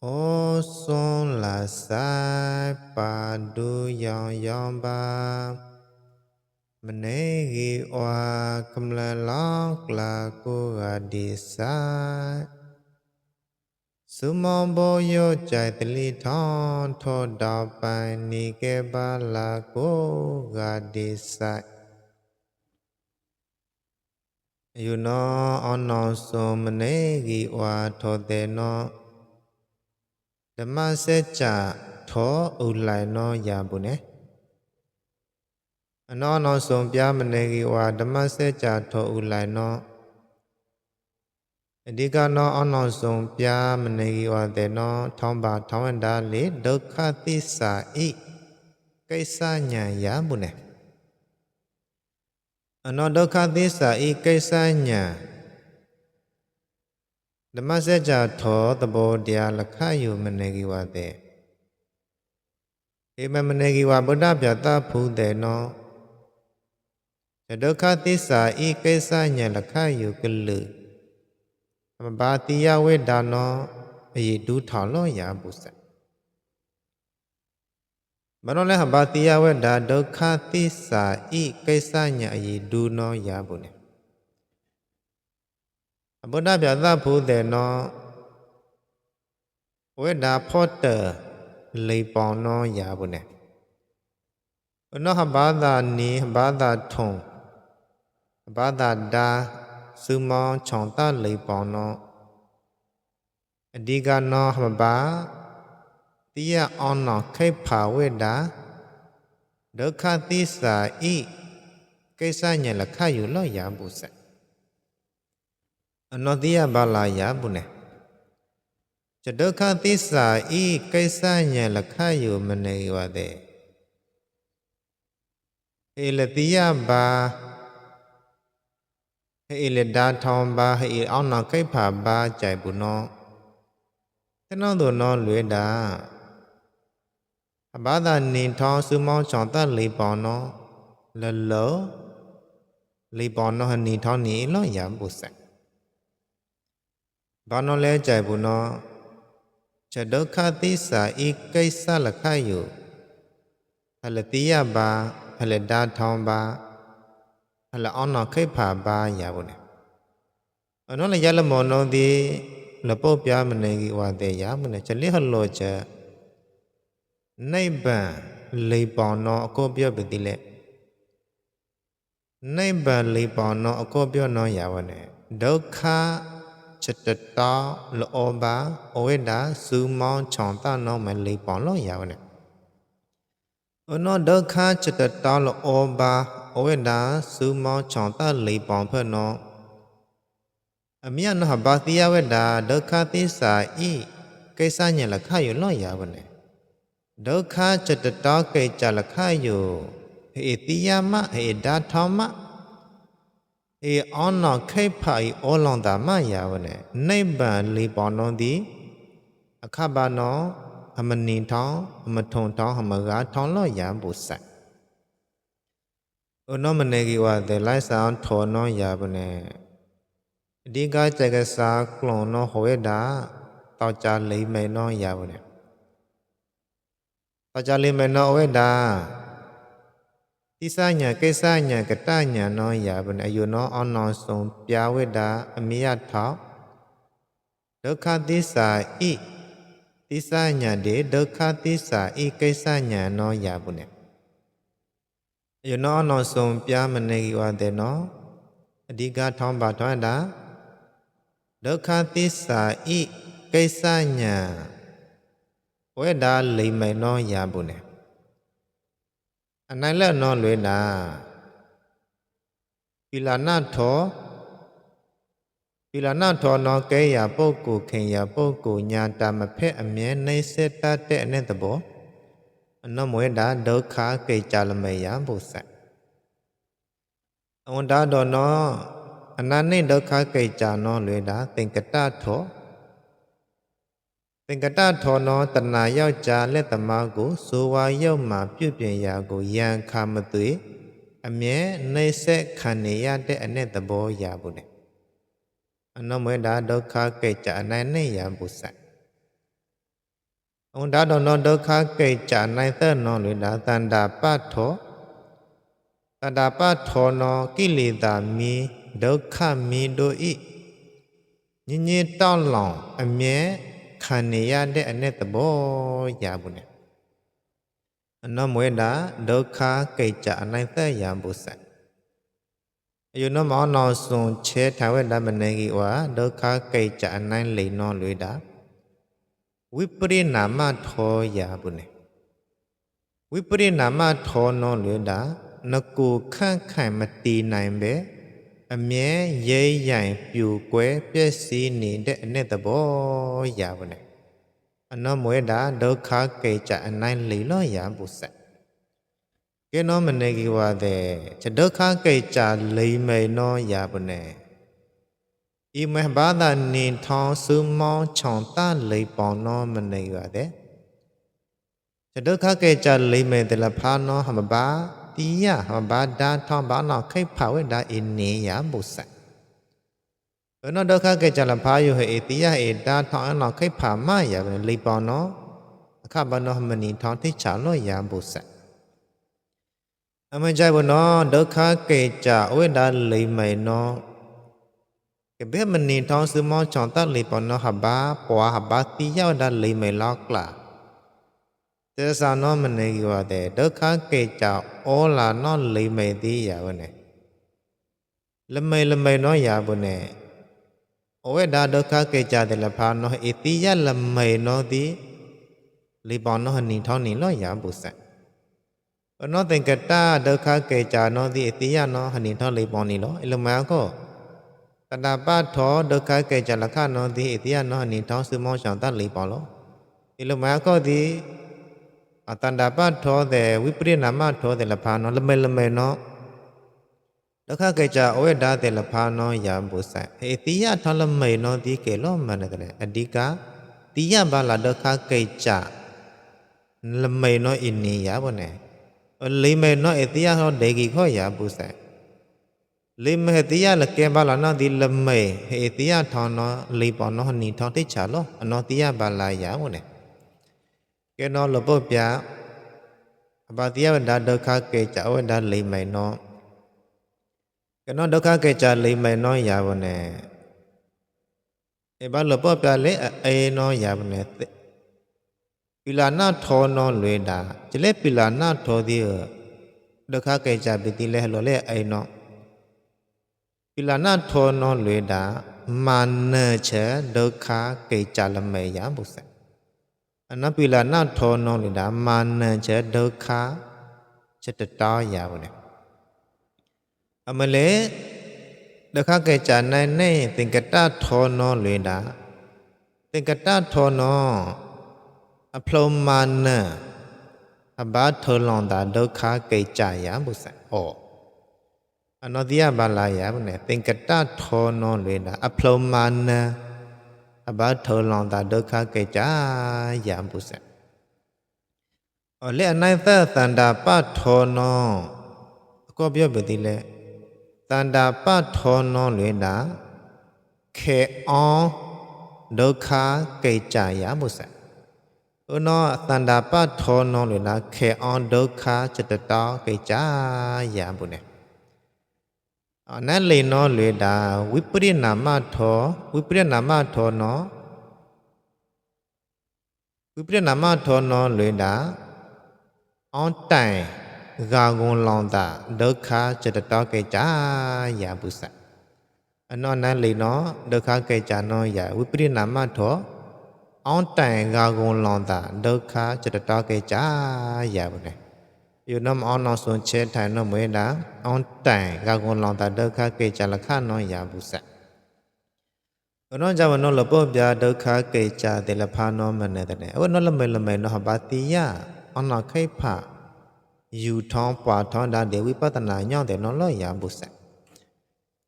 Au son la sai pa du yang yang ba Menegi wa kemlelok la ku adisa Sumon bo yo chai tli thon tho da pai ni ke ba la ku adisa You know on so menegi wa tho de no Dhamma secha tho ulai no ya bu ne Ano no som pya menegi wa Dhamma secha tho ulai no Adika no ono som pya menegi wa de no thong ba thong da le dukkha tissa I kaisa nya ya bu ne Ano dukkha tissa I kaisa nya Dhamma secha tho tabo dia lakha yu menegi wa de Ema menegi wa Buddha pyata phu de no Dukkha tissa I kaisa nya lakha yu kelu Ba tiya we da no ayi du thao lo ya bu sa Mano le ba tiya we da dukkha tissa I kaisa nya ayi du no ya bu ne Buddha pyata phu de no we da photter lei pon no ya bu ne No ba da ni ba da thong ba da da sumon chong ta lei pon no Adika no ba tiya on no khai pha we da dukkha tissa I kaisa nya lakha yu lo ya bu sa Ano tiya ba la ya bu ne Cha dukkha tissa I kaisa nya lakha yu mane wa de Ele tiya ba Ele da thong ba he on no khai pha ba chai bu no Tano do no lwe da Ba da ni thong sumon chong ta lei pon no le lo lei pon no ni thong ni lo ya bu sa Ba no le chai bu no Cha dukkha tissa I kaisa lakha yu Hala tiya ba hala da thong ba hala on no khai pha ba ya bu ne Ano le ya le mo no di le po pya menegi wa de ya bu ne cha le hlo cha Naiban lei pon no ko pyo bi ti le Naiban lei pon no ko pyo no ya wa ne dukkha chatta lo ba oeda sumon chong ta no ma lei pon lo ya wa ne Ono dukkha chatta lo ba oeda sumon chong ta lei pon pho no Amya no ba tiya we da dukkha tissa I kaisa nya lakha yu lo ya wa ne Dukkha chatta kai cha lakha yu he tiya ma he da thong ma he on no khai pha I olong da ma ya wa ne Naiban li pon no di akha ba no amani thong amathong thong hamaga thong lo ya bu sa Ono menegi wa de lai sa tho no ya bu ne Adika chaka sa klon no howe da tao cha lei mai no ya bu ne Tao cha lei mai no we da Tisa nya kaisa nya kata nya no ya bu ne ayu no on no song pya we da amiya thao Dukkha tissa I Tisa nya de dukkha tissa I kaisa nya no ya bu ne Ayu no on no song pya menegi wa de no Adika thong ba thong da Dukkha tissa I kaisa nya we da lei mai no ya bu ne Anai le no lwe da Pilana tho no ke ya pokku khin ya pokku nya ta ma phet amye nei se ta te ne tabo Ano mwe da dukkha kai cha la mai ya bu sa On da do no Anani dukkha kai cha no lwe da Tinkata tho Tinkata tho no tana yao cha le tama ko Sowa yao ma pyu pyen ya ko yan kha ma tue Amye nei se khan ne ya te ane tabo ya bu ne Ano mwe da dukkha kai cha anai ne ya bu sa องดาดอนดกขาเกจาในเตนอหรือดาตันดาปัทโธตันดาปัทโธนอกิเลสามีดกขมีโดอิญิต้อหลองอเมขันนิยาเดอเนตโบยาบุเนอนมวยดาดกขาเกจาในเตยามบุสัอยู่นมอนอสุนเชทาเวดามเนกิวาดกขาเกจาในเลนอหรือดาวิปริณามโทยาบุเนวิปริณามโทนอหรือดานกูข้างไข่มาตีนายเบอเมเย่ใหญ่ปิวกวยเปียสีนีเดเนตโบยาบุเนอนมวยดาดกขาเกจาในเลลอยาบุสัเกนอมเนกิวาเดจะดกขาเกจาเลเมนอยาบุเนอีเมบาดานินทองซึมองช่องตาเลยปอนอมเนกิวาเดจะดกขาเกจาเลเมเตละพานอหมบาติยะหมบาดาทองบานอไข่ผาเวดาอินเนียบุสันอดกขาเกจาละพาอยู่เฮติยะเอดาทองอนอไข่ผามายาเลยปอนอขบานอมนินทองที่ฉาลอยาบุสัอเมใจบนอดกขาเกจาเวดาเลยเมนอเกเบมนินทองซึมองช่องตาเลยปอนอหบาปัวหบาติยะดาเลยเมลอกลาเตสานอมเนกิวาเดดกขาเกจาโอลานอเลยเมติยาวเนละเมนอยาบุเนโอเวดาดกขาเกจาเดละพานอเอติยะละเมนอติเลยปอนอนินทองนิลอยาบุสันอเตงกตาดกขาเกจานอติเอติยะนอหนินทองเลยปอนนิลออิลมาก็ตดาปัทโธดกขาเกจาละขานอติเอติยะนอหนินทองซึมองช่องตาเลยปอนลออิลมาก็ติตันดาปัทโธเดวิปริณามโธเดละพานอละเมนอดกขาเกจาโอเวดาเดละพานอยาบุสัเอติยะทอละเมนอติเกลอมนกะเลอดิกาติยะบาลาดกขาเกจาละเมนออินนียาบ่เนလေမေနောเอติยะဟောဒေဂီခောယာပုစံလေမေติยะละเกบาลานะดิละเมเอติยะทอนอလေปอนอหนีทอนติฉาลออนอติยะบาลายาบ่เนเกนอลปปยอบาติยะวดาดกขาเกจาวดาလေမေနောเกนอดกขาเกจาလေမေနောยาบ่เนเอบาลปปยเลเอนอยาบ่เนปิลานาทอนอลวยดาจะเลปิลานาทอดิดกขาเกจาบิติเลหลอเลไอนอปิลานาทอนอลวยดามานะเชดกขาเกจาละเมยาบุษอนะปิลานาทอนอลวยดามานะเชดกขาเจตตายาบุเนอมเลดกขาเกจาในเนติงกตาทอนอลวยดาติงกตาทอนออพลมานะอบาทลองดาดกขาเกจายาบุสัออนอติยะบาลายาบุเนติงกตาทอนอเลยดาอพลมานะอบาทลองดาดกขาเกจายาบุสัอเลอนัยตะตันดาปัททอนอก็เปียบติเลตันดาปัททอนอเลยดาเคออดกขาเกจายาบุสัอุนอตันดาปัทโธนอหรือนะเคออนดกขาจิตตอเกจายาบุเนอันนั้นเลยนอหรือดาวิปริณามโธวิปริณามโธนอวิปริณามโธนอหรือดาออนไตกากงลองตาดกขาจิตตอเกจายาบุสัอันนั้นเลยนอดกขาเกจานอยาวิปริณามโธออนแต่งกากงลองตาดกขาจิตตอเกจายาบุเนอยู่นำออนนอสุนเชไทยนอมเวดาออนแต่งกากงลองตาดกขาเกจาละขานอยาบุสะอนอจาวโนลปบยาดกขาเกจาเตละพานอมเนตะเนอวนอละเมนอหบาติยะออนนอไข่ผาอยู่ท้องปวาท้องดาเดวิปัตนาญอเตนอลอยาบุสะ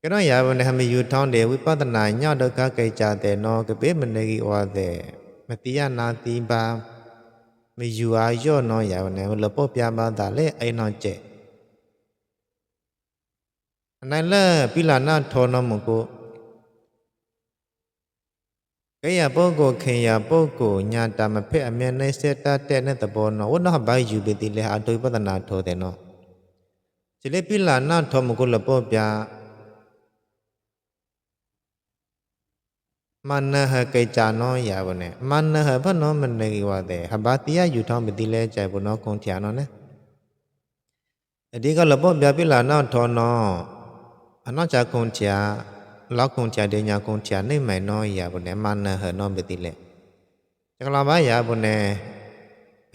กะนอยาบุเนหะมอยู่ท้องเดวิปัตนาญอดกขาเกจาเตนอกะเปมเนกิวาเตมติยานาติบาเมยูอาย่อนอยาวเนลปปยาบาดาเลไอนอเจอันนั้นละปิลานาทอนอมโก ကဲ့ရပုဂ္ဂိုလ်ခင်ရပုဂ္ဂိုလ်ညာတာမဖက်အမြဲနှိစက်တတဲ့နဲ့တဘောနော်ဝနောဘိုင်ယူပတိလေအတုပဒနာထောတဲ့နော်ချလေပိလာနာထောမကုလပောပြမနဟကေချာနောရပါနဲ့မနဟဘနောမနေဝတဲ့ဟဘာတိယယူထောမတိလဲကြိုင်ဘနောကုံထျာနော်နဲ့အဒီကလပောပြပိလာနာထောနောအနောချကုံထျာလောက်ကုံထျာတဲ့ညာကုံထျာနေမိုင်နောရပါနဲ့မနဟနောမတိလဲจกลาบายาบุเน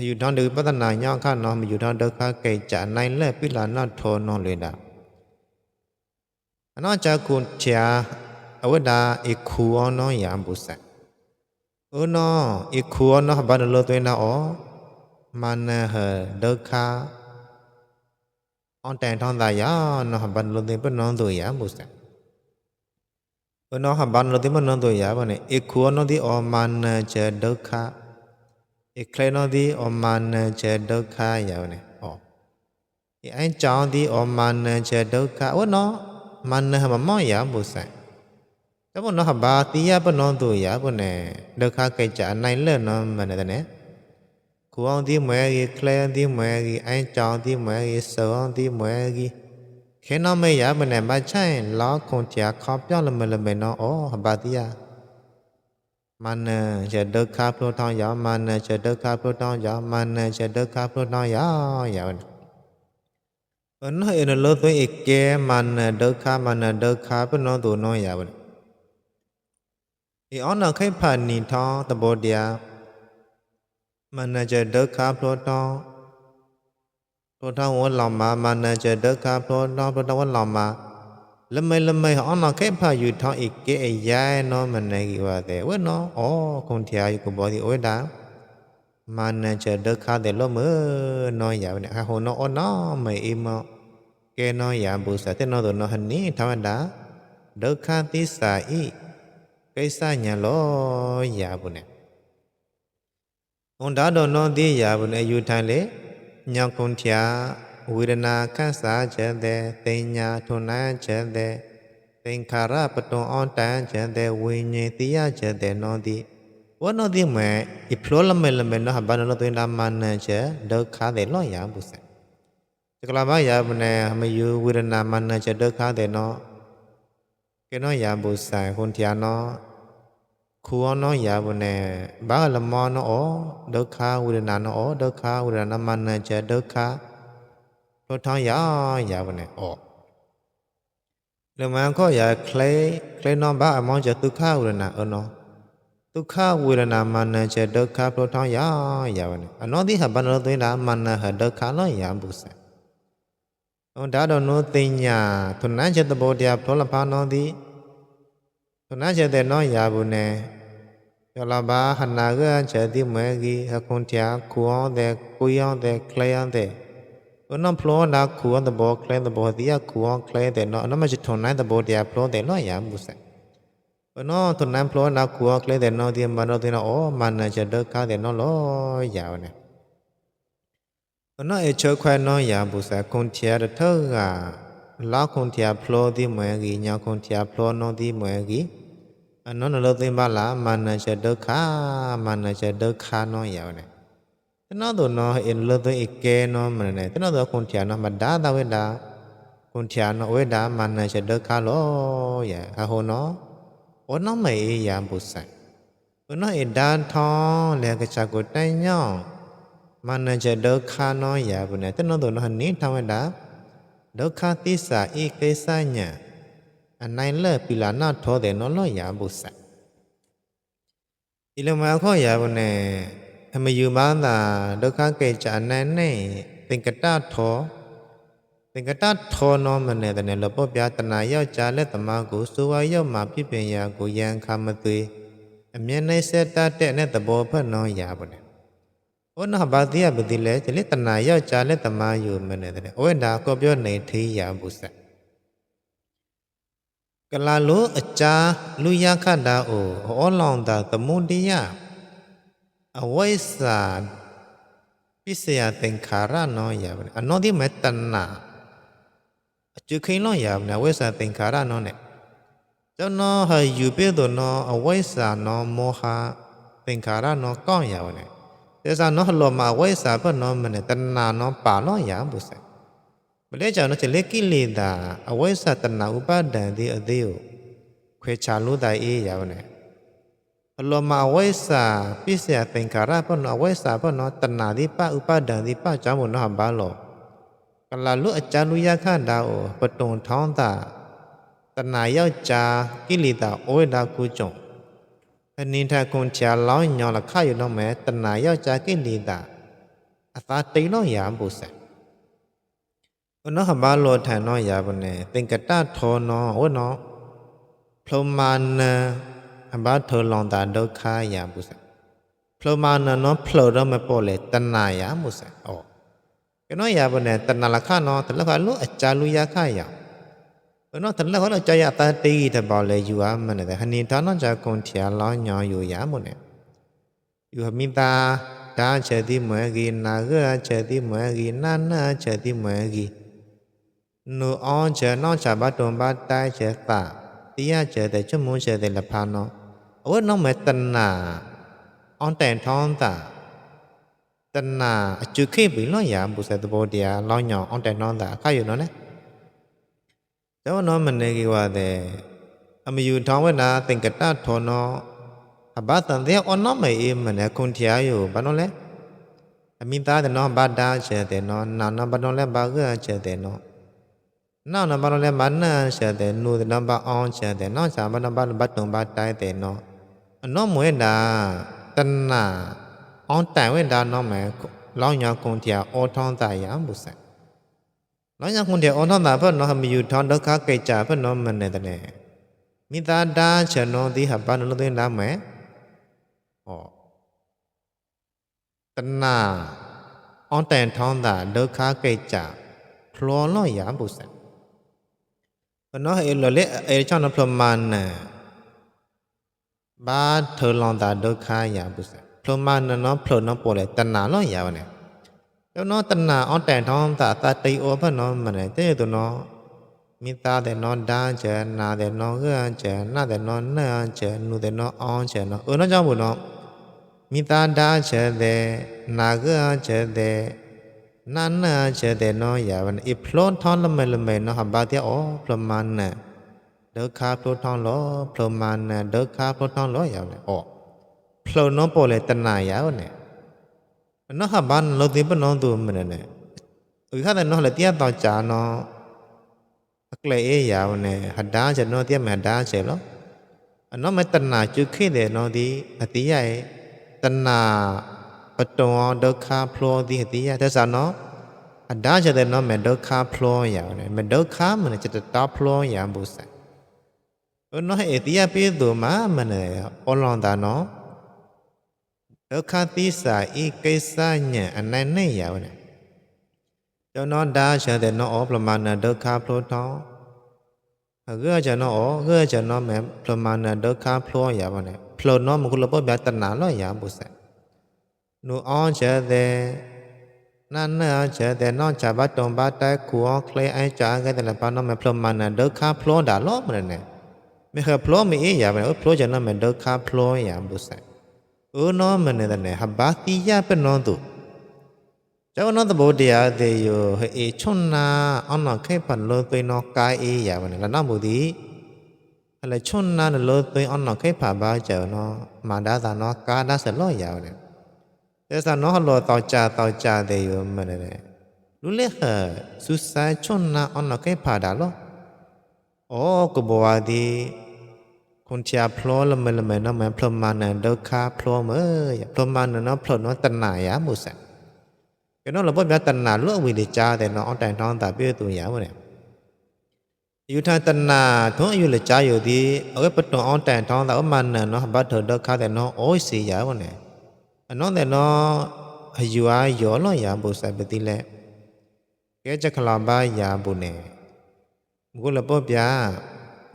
อยู่ทางดืปัตนาญาขะนอมอยู่ทางดกะเกจาในและปิลานะโทนอเลยดาอนาจากุเทียอวดาอิคูอนอยามบุษะโอนออิคูอนอบานโลตวยนาอมันเฮดกะออนแต่ทองตายานอบานโลติปนอนตัวยามบุษะโอนอหบันโลติปนอนตัวยาบะเนอิคูอนอติอมันเจดกะอิเคลนอติอมันเจดกะยาบะเนอไอ้จองติอมันเจดกะโอนอมันหมะมอยามบุษะแต่บ่นอหบาติยะปนอนตัวยาบะเนดกะเกจาในเลนอมันเนคูออนติมวยกิเคลอนติมวยกิไอ้จองติมวยกิโซออนติมวยกิခဲနောမေယမနဲ့မချိုင်လောခွန်ချာခေါပြောင်းလမလမေနောဩဟဘာတိယမနရဒုက္ခပလောထောင်းယမနရဒုက္ခပလောထောင်းယမနရဒုက္ခပလောထောင်းယယောဘနောဧနလောသွေဧကေမနဒုက္ခမနဒုက္ခပနောတုနောယဝဤအောနခိဖာနီထောတဘောတရားမနရဒုက္ခပလောထောင်းพระทางวันหลอมามันเจดกะพระทางวันหลอมาละไม่อ๋อนอแค่พาอยู่ทางอีกเกยยายเนาะมันในกี่ว่าแต่เว้เนาะอ๋อคงเทียอยู่ก็บ่ที่โอ้ยดามันเจดกะแต่ละมื้อเนาะอย่าเนี่ยฮะโหเนาะอ๋อเนาะไม่อิมแกเนาะอย่าบุษะแต่เนาะตัวเนาะหันนี้ธรรมดาดกะติสาอิကိစ္စညာလောอย่าบุเนี่ยon da do no di ya bu ne yu than le nya kun thyaဝေဒနာခတ်စားချက်တဲ့တင်ညာထွန်းနှံချက်တဲ့သင်္ခါရပတွန်အောင်တန်ချက်တဲ့ဝိညာဉ်တရားချက်တဲ့နောတိဝနောတိမဲအဖလောလမဲလမဲနော်ဘာနောတင်လာမနချက်ဒုက္ခတဲ့လောရဘူးစတကလာမရမနေမယူဝေဒနာမနချက်ဒုက္ခတဲ့နောကဲနောရဘူးဆိုင်ခွန်ထျာနောခူအောနောရဘူးနေဘာလမောနောဒုက္ခဝေဒနာနောဒုက္ခဝေဒနာမနချက်ဒုက္ခพระทางยาวันเนี่ยออกเรื่องมันก็อย่าเคลนอนบ้ามองจะทุกข้าวเวลาเนาะทุกข้าวเวลามันจะเด็กข้าพระทางยาวันเนี่ยนอนที่หับบันเราตัวนั้นมันหาเด็กข้าน้อยยามบุษย์ดาดอนติญญาทุนนั้นจะตบเดียบทลพานอนที่ทุนนั้นจะแต่น้อยยาบุเนี่ยยลาบาหันนาก็จะที่เมื่อกี้หคนที่คู่อันเด็กคุยอันเด็กเคลียอันเด็กน้ำพลอนักขวนตะบอเคลนตะบอที่ยาขวนเคลนแต่เนาะน้ำมันจะทนนั้นตะบอที่ยาพลอแต่น้อยยามบุษย์เนาะทนนั้นพลอนักขวนเคลนแต่เนาะที่มันเราที่เนาะอ๋อมันจะเด็กข้าแต่เนาะล้อยาวเนี่ยเนาะเอเชอควายน้อยยามบุษย์คนที่ยาเท่ากับลาคนที่ยาพลอที่เมื่อกี้ยาคนที่ยาพลอน้องที่เมื่อกี้เนาะเราที่บ้านละมันจะเด็กข้ามันจะเด็กข้าน้อยยาวเนี่ยแต่นอตัวเนาะเอ็นเลือดตัวอีกแกเนาะมันเนี่ยแต่นอตัวคนที่เนาะมาด่าตาเวดาคนที่เนาะเวดามันจะเด็กข้าล้อยาฮะโหเนาะโอ้น้องไม่ยามบุษย์เนาะเอ็ดาทองแล้วก็จักกุตัยย่อมันจะเด็กข้าน้อยยาบุเนี่ยแต่นอตัวเนาะนี้ทำเวดาเด็กข้าติสาอีกติสาเนี่ยอันไหนเลิกปิลานาทอแต่เนาะล้อยาบุษย์อีลมาข้อยาบุเนี่ยมาอยู่บ้านตาดอกข้าเกจานันเนี่ยเป็นกระตาทอนอมันเนี่ยแต่เนี่ยเราพบยาตนายาจาและตมากุสุวายามาพิเปียกุยังคำมาตุยเมียในเสตาเตเนี่ยตะโบเพื่อนน้อยยาบุเนี่ยโอ้น่าบาดียบดีเลยจะเล่ตนายาจาและตมาอยู่มันเนี่ยแต่เนี่ยโอ้ยดาก็เบี้ยในที่ยาบุษย์กลาลุอาจาลุยาคาดาโออ้อลองตาตมุดียาอวัยสาปิเสียติงขาระน้อยยาวนอนที่เมตันนาจุขินน้อยยาวนะอวัยสาติงขาระน้อยเนี่ย เจ้าน้อให้อยู่เปียตัวน้ออไว้สาน้อโมหะเป็นขาระน้อก้อนยาวเนี่ยแต่สาน้อหลอมาไว้สาเพิ่นน้อมันเนี่ยตัณหาน้อป่าล้อยาบุษะบ่ได้เจ้าน้อจะเล็กกิเลสาอไว้สาตัณหาอุปาดันที่อดีอยู่เควชาลุได้เอยาวเนี่ยหลอมาไว้สาปิเสียเป็นขาระเพิ่นเอาไว้สาเพิ่นน้อตัณหาที่ป่าอุปาดันที่ป่าจามุน้อบาโลกะลาลุอาจารย์ลุยาคันดาโอปะตงท้องตาตนาယောက်ျားကိလေသာဩဝိဒါကုကြောင့်အနိဋ္ဌကွန်ချာလောင်းညောလခရနောမဲတနာယောက်ျားကိလေသာအသာတိန်တော့ရဖို့ဆက်ဘနောဟဘာလောထန်တော့ရပါနဲ့သင်္ကတထောနောဝနောဖလောမာနအဘာထောလောင်တာဒုက္ခရဖို့ဆက်ဖလောမာနနောဖလောတော့မပေါ်လေတနာရမှုဆက်ဩကနောရပါနဲ့တနာလခနောတလခလုအချာလူရခရnó thật là nó chơi ta tí thì bảo lệ dù á mà này hành niên nó cho con thia lo nhỏ dù giá một nè dù mình ta đã chơi đi mọi gì na gỡ chơi đi mọi gì na chơi đi mọi gì nụ on chơi nó chả bắt đầu bắt tay chơi ta tia chơi để cho muốn chơi để là phá nó ôi nó mới tân là on tèn thon ta tân là chưa khi bị nó giảm bù sẽ bồ địa lo nhỏ on tèn non ta khai nó đấyเจ้าน้อมันเนกิว่าแต่อมอยู่ท้องเวนาติงกะตะทอนอหบาตันเตออนน้อไม่เอมันเนี่ยคนเทียอยู่บานอแลอมิตาแต่น้อบาดาเฉแต่น้อนานาบานอแลบาเกเฉแต่น้อนานาบานอแลมันนะเฉแต่นูแต่น้อบาออนเฉแต่น้อสาบานบาบัดตงบาตายแต่น้อน้อมวยดาตันนาออนแต่เวดาน้อแม่ล้อญาคนเทียออท้องตายยามบุษแล้วยังคนเดียวอ่อนท่าเพิ่นเนาะมีอยู่ทอนดอกคาเกจาเพิ่นเนาะมันเนี่ยแต่เนี่ยมีตาดาเชนอที่หับบ้านเราตัวน้ำแม่อ๋อตนาอ่อนแต่ท้องตาดอกคาเกจาพลอล้อยามบุษเพิ่นเนาะเอลเลเอช่องนพลมันน่ะบาเธอลองตาดอกคายามบุษพลมันเนาะพลเนาะปอเลยตนาล้อยามเนี่ยเจ้าน้อตนาอ่อนแต่ท้องตาตาตีโอเพิ่นเนาะมันเนี่ยเจ้าตัวเนาะมีตาแต่นอนดาเจนาแต่นอนเฮือเจนาแต่นอนเนอเจนูแต่นอนอ่อนเจเนาะเนาะကြောင့်บุเนาะมีตาดาเจแต่นาเฮือเจแต่นาเนอเจแต่เนาะอย่าวันอีพลอนท้องละเมละเมเนาะหาบาเตียอ๋อพลมันน่ะเด้อคาพลท้องล้อพลมันน่ะเด้อคาพลท้องล้ออย่าเลยอ๋อพลเนาะปอเลยตนาอย่าเนี่ยnó hả ban lâu tiếng bên nó tụi mình này khác là nó là tiếc tao trả nó cái ấy giàu này hạt đá cho nó tiếc mà hạt đá chơi lắm nó mới tân là chưa khi để nó đi hạt tí vậy tân là bắt đầu đỡ khá plo đi hạt tí vậy thế sao nó hạt đá cho nên nó mình đỡ khá plo giàu này mình đỡ khá mình chỉ đỡ plo giàu bù sa nó hay tí vậy biết tụi má mình này online ta nóดอกคาติสาอีกิสาญะอันนั้นเนี่ยยาวเนี่ยเจ้าน้อดาเฉแต่น้ออประมาณน่ะดอกคาพลอท้อเกือจะน้อเกือจะน้อแม่ประมาณน่ะดอกคาพลอยาวเนี่ยพลอน้อมันกุลปบะตนาล้อยาบุษะนูออเฉแต่นั่นน่ะเฉแต่น้อจะบัดตงบัดตายกูอเคลไอจาก็แต่ละปานน้อแม่ประมาณน่ะดอกคาพลอดาล้อมันเนี่ยไม่เคยพลอไม่เอยาเนี่ยพลอจะน้อแม่ดอกคาพลอยาบุษะnó mình này này hấp bát tí ya bên nó tụ cháu nó tao bảo địa để yo hệ chôn na ông nó khai phần lôi tôi nó cái ấy ya mình là nó bảo đi hay là chôn na là lôi tôi ông nó khai phần bao giờ nó mà đã ra nó cá đã sẽ lôi ya này thế sao nó lôi tao cha để yo mình này lúc lẽ hả suốt sai chôn na ông nó khai phần đã lo ô cô bảo điคนเชียพลอละเมละเมเนาะแม่พลมันน่ะดอกคาพลอมพลมันเนาะพลเนาะตัณหายาหมู่สักก็เนาะละบ่แบบตัณหาล้อวิริจาแต่เนาะออนแต่ท้องตาเปี้ยตัวยาบ่เนี่ยอยู่ทางตัณหาท้องอยู่ละจาอยู่ดีเอาไว้ปะตองออนแต่ท้องตามันน่ะเนาะบัดเถอดอกคาแต่เนาะโอ้ยสิยาบ่เนี่ยเนาะแต่เนาะอยู่อายอล้อยาบ่สักปฏิแลแกจะคลาบายาบ่เนี่ยกูละบ่ဗျာ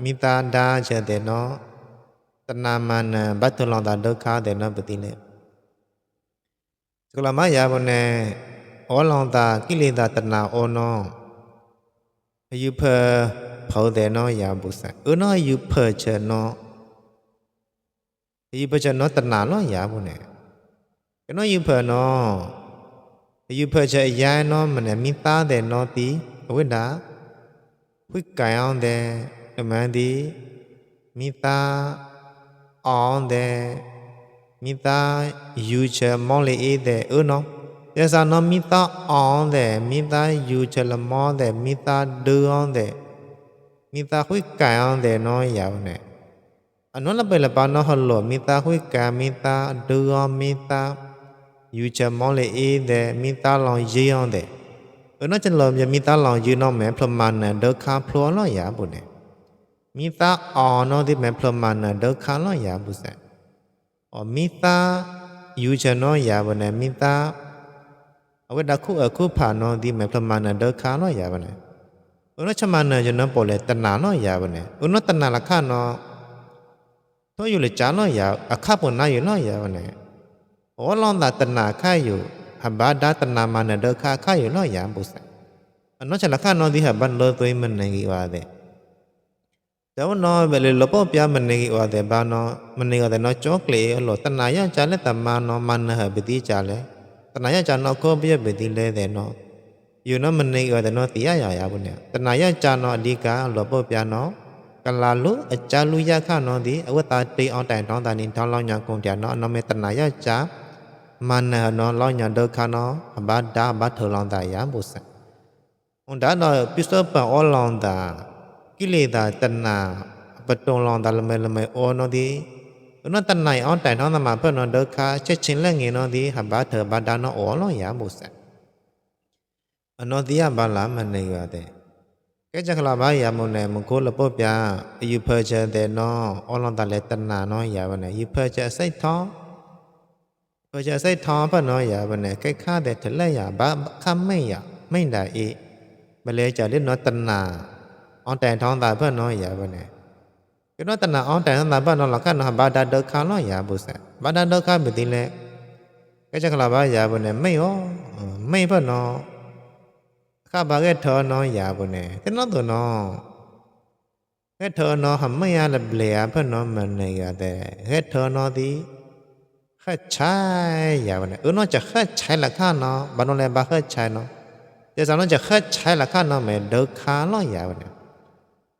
มีตาดาเฉแต่เนาะตนามันบัดทลองตาดอกคาแต่เนาะปฏิเลสกลามายาบเนี่ยอลองตากิเลสตนาโอเนาะอยู่เพอ เผาแต่เนาะอย่าบุษะเนาะอยู่เพอเชเนาะอยู่เพอเชเนาะตนาเนาะอย่าบุเนี่ยเนาะอยู่เพอเนาะอยู่เพอเชยายเนาะมันมีตาแต่เนาะติเวดาหุยกายเอาแต่มันดีมีตาอ่อนแต่มีตาอยู่เชมอเลยแต่เนาะแต่ซะเนาะมีตาอ่อนแต่มีตาอยู่เชละมอแต่มีตาดื้อแต่มีตาหุยกายเอาแต่เนาะอย่าเนี่ยอันนั้นละไปละปาเนาะฮอลโลมีตาหุยกายมีตาดื้อมีตาอยู่เชมอเลยแต่มีตาลองยีเอาแต่เนาะจันลมจะมีตาลองยีเนาะแม่พลมันน่ะเด้อคาพลัวเนาะอย่าบุเนี่ยมีตาอ่อนเนาะที่แม่พลมันน่ะเด้อคาเนาะอย่าบุษะมีตาอยู่เชเนาะอย่าบุเนี่ยมีตาเอาไว้ดักคู่ผ่านเนาะที่แม่พลมันน่ะเด้อคาเนาะอย่าบุเนี่ยเนาะชมันน่ะจะเนาะปอเลยตนาเนาะอย่าบุเนี่ยเนาะตนาละคาเนาะท้ออยู่เลยจาเนาะอย่าอะคาปนนาอยู่เนาะอย่าบุเนี่ยลองตาตนาค่าอยู่หับบาดาตนามันน่ะเด้อคาค่าอยู่เนาะอย่าบุษะเนาะฉะละคาเนาะที่หับบันเลตัวมันในกี่ว่าเด้แต่ว่าเนาะเวลาลบปยามันในกี่ว่าเด้บาเนาะมันในกี่ว่าเด้เนาะจ๊อกเลยโลตนายะจาเลตมาเนาะมันน่ะหะบิติจาเลตนายะจาเนาะก็เปียบิติเลยเด้เนาะอยู่เนาะมันในกี่ว่าเด้เนาะติยะบุเนี่ยตนายะจาเนาะอดีกาลบปยาเนาะกะลาลุอจาลุยะคะเนาะดิอวตาติออนแต่ท้องตานิท้องลองญาคงจาเนาะเนาะเมตนายะจามันน่ะเนาะลองญาเด้อคะเนาะบาดาบาเถลองตายาบุษะဒါတော့ပစ္စပန်အောလောင်တာကိလေသာတဏပတုံလောင်တာလမဲအောနောဒီနောတနိုင်အောင်တိုင်ထောင်းသမှာဖက်နောဒုက္ခချက်ချင်းလက်ငင်နောဒီဟဘာထဘာဒါနောအောလောရမှုစအနောဒီယဘာလာမနေရတဲ့ကဲကြခလာဘာရမုန်နေမကိုလပုတ်ပြအယူဖဲချက်တဲ့နောအောလောင်တာလေတဏနောရပါနေယူဖဲချက်စိတ်ထောင်းဖဲချက်စိတ်ထောင်းဖက်နောရပါနေကိခါတဲ့ထလက်ရဘာခမိတ်ရမိတ်တာအေးบเลจะเล่นเนาะตนาออนแต่ท้องตาเพิ่นเนาะอย่าบ่เนี่ยคือเนาะตนาออนแต่ท้องตาเพิ่นเนาะละคันเนาะบาดาเดคาเนาะอย่าบ่ซะบาดาเดคาบิติเลก็จะกลาบาอย่าบ่เนี่ยไม่อ๋อไม่เพิ่นเนาะข้าบาแกเถอเนาะอย่าบ่เนี่ยแต่เนาะตัวเนาะแกเถอเนาะหำไม่ยาละเบลเพิ่นเนาะมันเนี่ยก็แต่แกเถอเนาะดิขัดใช้อย่าบ่เนี่ยเนาะจะขัดใช้ละคันเนาะบ่เนาะแลบ่ขัดใช้เนาะจะสอนจะขัดใช้ละคันเนาะแม่เดคาเนาะอย่าบ่เนี่ย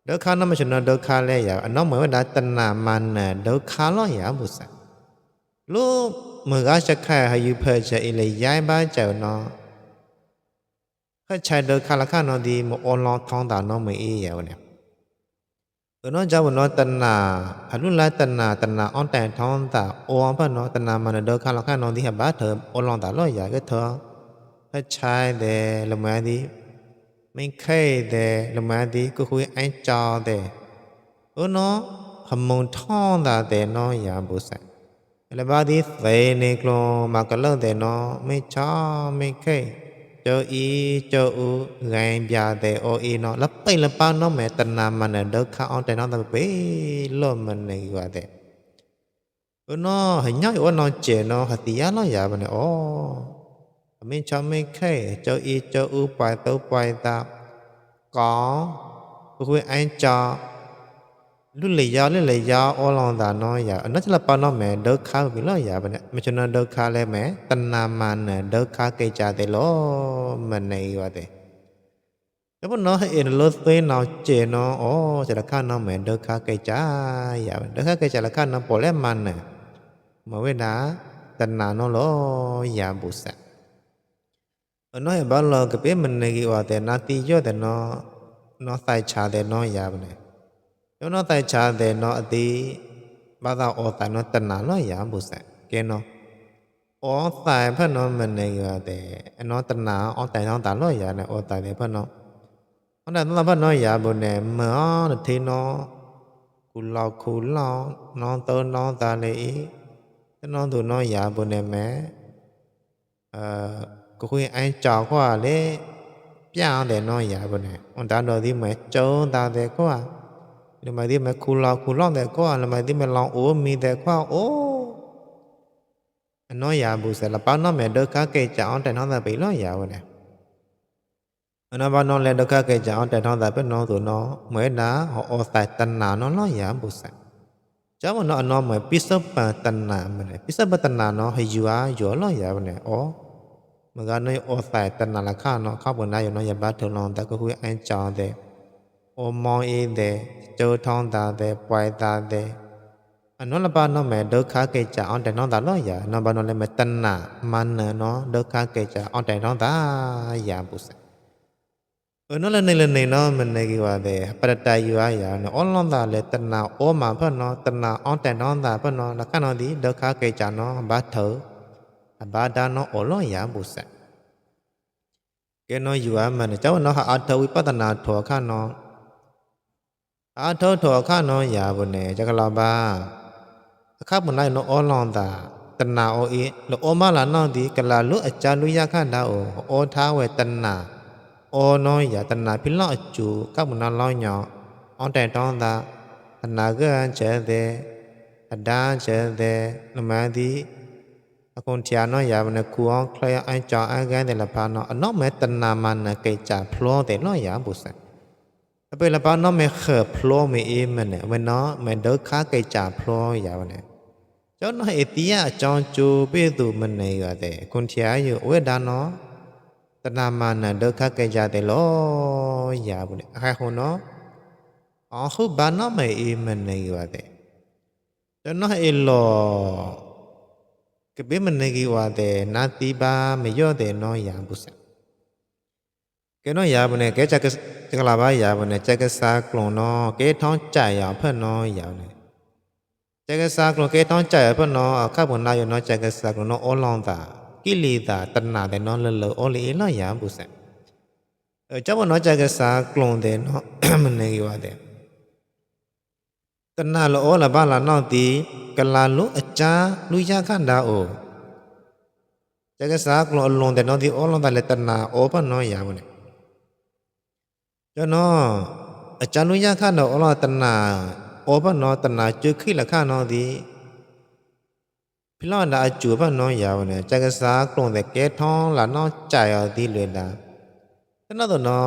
เดคาเนาะไม่ใช่เนาะเดคาเลยอย่าเนาะเหมือนว่าดาตนามันน่ะเดคาเนาะอย่าบ่ซะลูกมือก็จะแค่ให้อยู่เพื่อจะอีเลยย้ายบ้านเจ้าเนาะขัดใช้เดคาละคันเนาะดีหมออนลองท้องตาเนาะไม่อีอย่าบ่เนี่ยเนาะจะว่าเนาะตนาหาลุลาตนาออนแต่ท้องตาออเพิ่นเนาะตนามันเดคาละคันเนาะที่หาบ้าเถอออนลองตาเนาะอย่าก็เถอขัดใช้แต่ละมาดีไม่เคยแต่ละมาดีก็คุยไอ้จอแต่เนาะขมงท้องตาแต่เนาะอย่าบ่ซะละบาดีเสในกลมากะเลิกแต่เนาะไม่ชอไม่เคยเจออีเจออูไงบยาแต่โออีเนาะละไปละปาเนาะแม่ตนามันเดคาออนแต่เนาะตะเปลมันในว่าแต่เนาะให้ย่อยว่าเนาะเจเนาะหติยาเนาะอย่าบ่เนี่ยอ๋อไม่ชอบไม่เคยเจ้าอีเจ้าอูปล่อยเต้าปล่อยตาก๋อคุยไอ้จอลุเลยยาอ้อลองตาน้อยอย่าอันนั้นจะละปาน้อแม่เดคาบิลอย่าบ่เนี่ยไม่ชนะเดคาเลยแม่ตนามันน่ะเดคาเกจาเตโลมันในว่าเตแล้วบ่เนาะเอ็นโลเตเนาะเจเนาะอ๋อจะละคาน้อแม่เดคาเกจาอย่าเดคาเกจาละคาน้อปอแลมันน่ะมาเวดาตนาเนาะโลอย่าบุษะnói bao lâu cái biết mình này gọi là nát tí cho để nó tài trả để nó giả này nếu nó tài trả để nó tí bao giờ ở tại nó tận nó giả bù sẻ cái nó ở tại phần nó mình này gọi để nó tận ở tại nó giả này ở tại để phần nó tại nó phần nó giả bù này mở được thì nó cù lao nó tơ nó ta lấy nó tụi nó giả bù này mẹก็คุยไอ้จอก็เลยပြတယ်နော်ရပါနဲ့။ဒါတော့ဒီမဲ့ကျုံတာတဲ့ကွာ။ဒီမဲ့ဒီမဲ့ခူလောက်တဲ့ကွာ။ဒီမဲ့ဒီမဲ့လောင်အိုးမီတဲ့ကွာ။အိုးအနော်ရဘူးစละပေါနော်မဲ့ဒုက္ခကေကြောင်းတဲ့နော်တဲ့ပြီလို့ရပါနဲ့ อันนั้นบ่นอแลดอกคาเกจาอันแต่ท้องตาเป็นนอตัวนอเหมือนนะหอใส่ตันนานอล้อยามบุษะจ้ามันนอนเหมือนปิศปะตันนามันปิศปะตันนาเนาะให้อยู่อยู่ล้อยามเนี่ยอ๋อมันก็น้อยอใส่ตันนาละค่าเนาะเข้าบนได้อยู่เนาะอย่าบาดถึงลองแต่ก็คุยอันจอเดโอมองเอเดเจอท้องตาเดปล่อยตาเดอันนั้นละบ้านเนาะแม่ดอกคาเกจาอันแต่น้องตาล้อยานอบ้านนอเลยแม่ตันนามันเนาะดอกคาเกจาอันแต่น้องตายามบุษะno le ne no me ne ki wa de parata yu ya no onlon da le tana o ma pha no tana on tan no da pha no la kan no di dokha ke cha no ba tho ba da no o lo ya bu sa ke no yu a ma ne chaw no ha a tho vipassana tho kha no a tho kha no ya bu ne jakala ba akha bu nai no onlon da tana o e lo o ma la no di kala lu a cha lu ya kha da o tha we tanaโอน้อยอย่าตนาพิลอจูกับมุนาลอยหยออันแต่ตอนตาตนาเกอันเจเดอดาเจเดลมาดีอคงเทียน้อยอย่ามันคูอังคลายอันจออันกันแต่ละพานอนอแม่ตนามันเกจาพลอแต่น้อยอย่าบุษะไปละพานอแม่เขพลอไม่เอมันเนี่ยมันน้อแม่เด็กขาเกจาพลออย่าวันเนี่ยเจ้าน้อยเอติยาจอนจูเปตูมันเนี่ยก็แต่คนเทียอยู่เวดานอตนามันดอกคาเกจาเตลอยาบุเนี่ยใครคนเนาะอ๋อคือบ้านเนาะไม่เอมันในกี่ว่าเตจนเนาะเอลอกะเบมันในกี่ว่าเตนาติบาไม่ย่อเตเนาะยาบุษะแกเนาะยาบุเนี่ยแกจักลาบายาบุเนี่ยจักษากลงเนาะแกท้องใจยาเพิ่นเนาะยาเนี่ยจักษากลงแกท้องใจเพิ่นเนาะข้าบนนายอยู่เนาะจักษากลงเนาะอลองตากิเลสตนาแต่นอนเลอโอเลล้อยามบุษะเจ้าบ่เนาะจักษากลงแต่เนาะมันในกี่ว่าแต่ตนาโลละบาละเนาะติกะลาลุอาจาลุยาคันดาโอจักษากลงลงแต่เนาะติโอลงตาเลตนาโอปะเนาะยาบ่เนี่ยเจ้าเนาะอาจารย์ลุยาคันดาโอลตนาโอปะเนาะตนาจุขิละคันเนาะติพิลอนดาจูปะน้อยยาวเนี่ยจักษากลงแต่แกท้องละน้อใจเอาดีเลยดาตนาตัวน้อ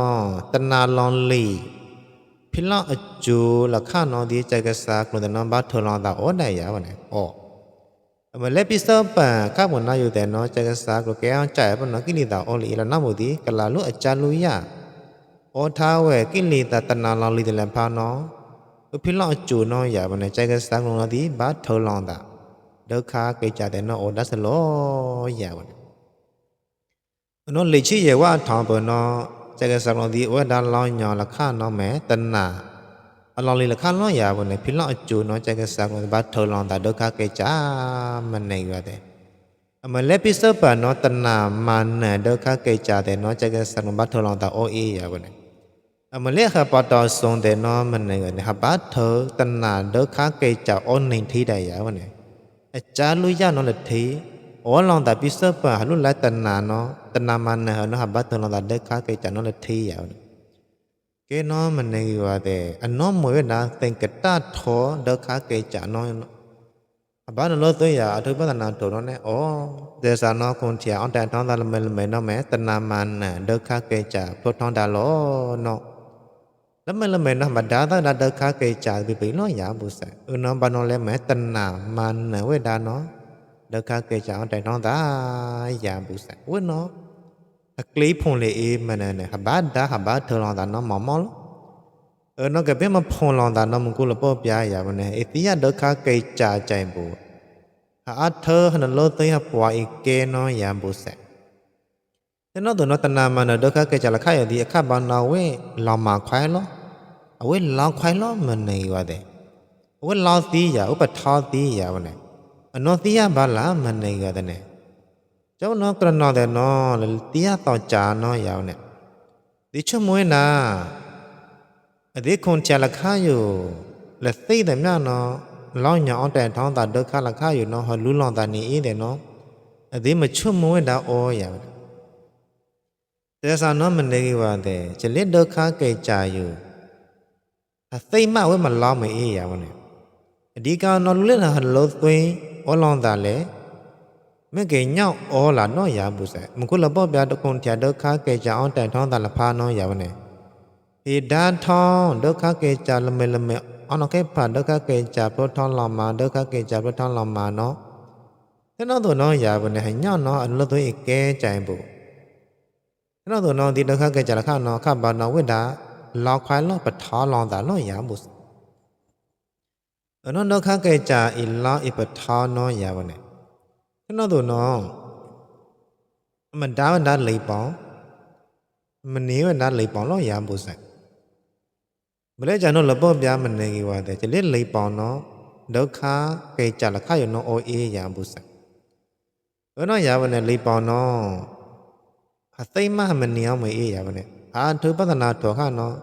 ตนาลอนลีพิลอนอจูละข้าน้อดีจักษากลงแต่น้อบาทลองตาโอได้ยาวเนี่ยอ๋อมาเลปิซอปะข้าบนนาอยู่แต่น้อจักษากลงแกเอาใจปะน้อกิเลสโอลีละน้อหมดีกะลาลุอาจารย์ลุยาโอท้าเวกิเลสตนาลอนลีแต่ละพาน้อพิลอนอจูน้อยาวเนี่ยจักษากลงดีบาทลองตาดอกคาเกจาแต่เนาะโอดัสโลยาวเนาะเลชิเยว่าทองปเนาะจักสักลองดีว่าดาลอยอละค่าเนาะแม้ตันนาอลองลีละค่าลอยาวเนี่ยพิลอจูเนาะจักสักลองบาทลองตาดอกคาเกจามันในว่าแต่มาเลปิเซปะเนาะตันนามันเนี่ยดอกคาเกจาแต่เนาะจักสักลองบาทลองตาโอเอยาวเนี่ยมาเลขปตอทรงแต่เนาะมันในว่าเนี่ยบาทตันนาดอกคาเกจาโอนิที่ได้ยาวเนี่ยอาจารย์ลุยาเนาะละทีโอลองตาปิเซปะหลุไลตนาเนาะตนามันเนาะหับบัตลองตาเด็กคาเกจาเนาะละทียาวเกเนาะมันในว่าแต่อันน้อมวยนะแต่งกะตาทอเด็กคาเกจาเนาะหับบัตโลตัวยาทุบัตนาโตเนาะเนี่ยอ๋อเดซาเนาะคนเถียอันแต่ท้องตาละเมเนาะแม้ตนามันน่ะเด็กคาเกจาพลท้องตาโลเนาะแล้วมันละเมนะบัดดาตาดาเด็กคาเกจาไปล้อยาบุษะเนาะบานอเลแม้ตนามันน่ะเวดาเนาะเด็กคาเกจาอันแต่ท้องตายาบุษะเวเนาะคลีพงเลยมันเนี่ยหับบัดดาหับบัดเธอลองตาเนาะหมอมอลเนาะก็เป็นมาพงลองตาเนาะมึงกูละป้อปยายามันเนี่ยติยาเด็กคาเกจาใจบุหาเธอหันโลตัยปัวอีเกเนาะยาบุษะแต่เนาะตัวเนาะตนามันเด็กคาเกจาละค่ายดีค่าบานเอาเวลองมาควายเนาะเอาไว้ลองควายล้อมันในว่าแต่เอาไว้ลองตีอย่าอุปทอตีอย่าวันไหนนอตียาบาลามันในก็แต่เนี่ยเจ้าน้องกระนอแต่นอตียาต่อจานออย่าวันเนี่ยดิชั่วโมงนะอดีตคนเจราค่าอยู่และตีแต่เนี่ยนอล้อหยาแต่ท้องตาเด็กข้าราคาอยู่นอหลุลองตานี่อีแต่นออดีตมาชั่วโมงดาโออย่าแต่สาวนอมันในว่าแต่จะเล่นเด็กข้าเกจาอยู่သိမဝဲမလောင်းမအေးရပါနဲ့အဒီကောင်နော်လူလက်ဟာလောသွင်းဩလောင်းတာလေ เมื่อเกยาอ๋อล่ะน้อยาบุษะมันก็ระบบยาตะคงเถียดกคาเกจาออนแต่ท้องตาละพาน้อยาวะเนี่ยอีดาท้องดกคาเกจาละเมละเมออนเกผ่านดกคาเกจาปลดท้องลอมาดกคาเกจาปลดท้องลอมาเนาะแต่น้องตัวน้อยาวะเนี่ยให้ญาเนาะอันละตัวอีกแก่ใจบุน้องตัวน้องที่ดกคาเกจาละคาเนาะคาบานาเวดาลอกควายลอกปะท้อลองตาน้อยาบุษอันนั้นดกคาเกจาอีลออีปะท้อน้อยาวะเนี่ยน้องตัวน้องมันดาวันดาเลยปองมันนี้วันดาเลยปองล้อยามบุษะเมื่อไรจะนอนระบบยามันเนี่ยว่าแต่จะเล่นเลยปองเนาะดอกขาเกยจัดละข้าอยู่เนาะโอเอยามบุษะน้อยยาวันเนี่ยเลยปองเนาะหาไตมามันเนี่ยไม่เอยาวันเนี่ยหาถือพัฒนาตัวข้าเนาะ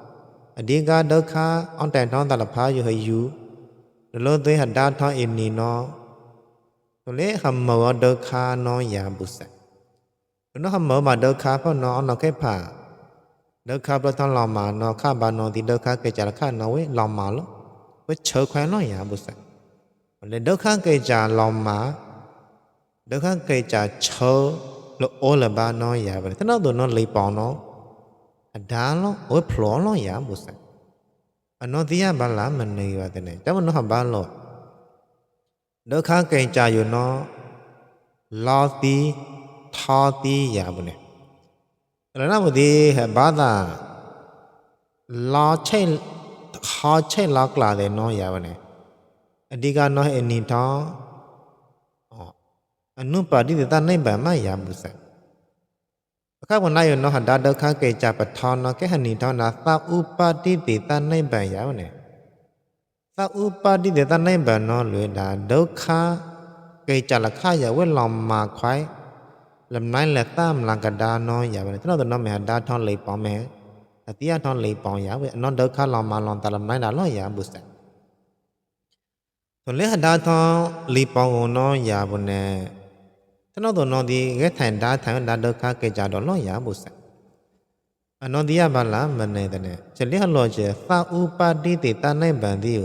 อดีกาดอกขาอันแต่ท้องตาละพาอยู่ให้อยู่แล้วตัวหัดดาท้องเอ็นนี่เนาะตัวเล็กหำมัวดอกขาเนาะยามบุษะnó hầm mở mà đỡ khá phao nó cái phà đỡ khá bữa thằng lòng mà nó khá bà nó thì đỡ khá cái chả khá nó với lòng mà lắm với chờ khoái nó ya bữa sáng lên đỡ khá cái chả lòng mà đỡ khá cái chả chờ lo ô là ba nó ya vậy thế nó tụi nó lấy bỏ nó đá nó ôi phlo nó ya bữa sáng nó thì ya ba lá mình này vậy thế này chắc nó hầm ba lo đỡ khá cái chảอยู่nó lo tíทอตียาบุเนี่ยแล้วนะบุดีเหบาดาลอใช่ขอใช่ลอกลาเลยน้อยยาบุเนี่ยอดีกาน้อยเอนิทออนุปาดิตาในแบบมายาบุษะข้าวันนั้นอยู่น้อหัดดาเดข้าเกจาปะทอนน้อแค่หันนิทอนาซาอุปาดิตาในแบบยาบุเนี่ยซาอุปาดิตาในแบบน้อเลยดาเดข้าเกจาละข้าอย่าเว้ลอมมาควายลำนั้นแหละตามหลังกระดาน้อยอย่าไปถ้าเราตัวน้องแม่ดาท้องเลยปองแม่แต่ที่ท้องเลยปองอย่าไปน้องเด็กข้าลองมาลองแต่ลำนั้นดาล้ออย่าบุษะส่วนเรื่องดาท้องเลยปองน้อยอย่าบุเนี่ยถ้าน้องตัวน้องดีแค่แทนดาเด็กข้าเกจาดอล้ออย่าบุษะน้องที่ยาบาลามันเนี่ยแต่เนี่ยจะเรียกหล่อเจฟาอุปาดิติตาในบันดิโอ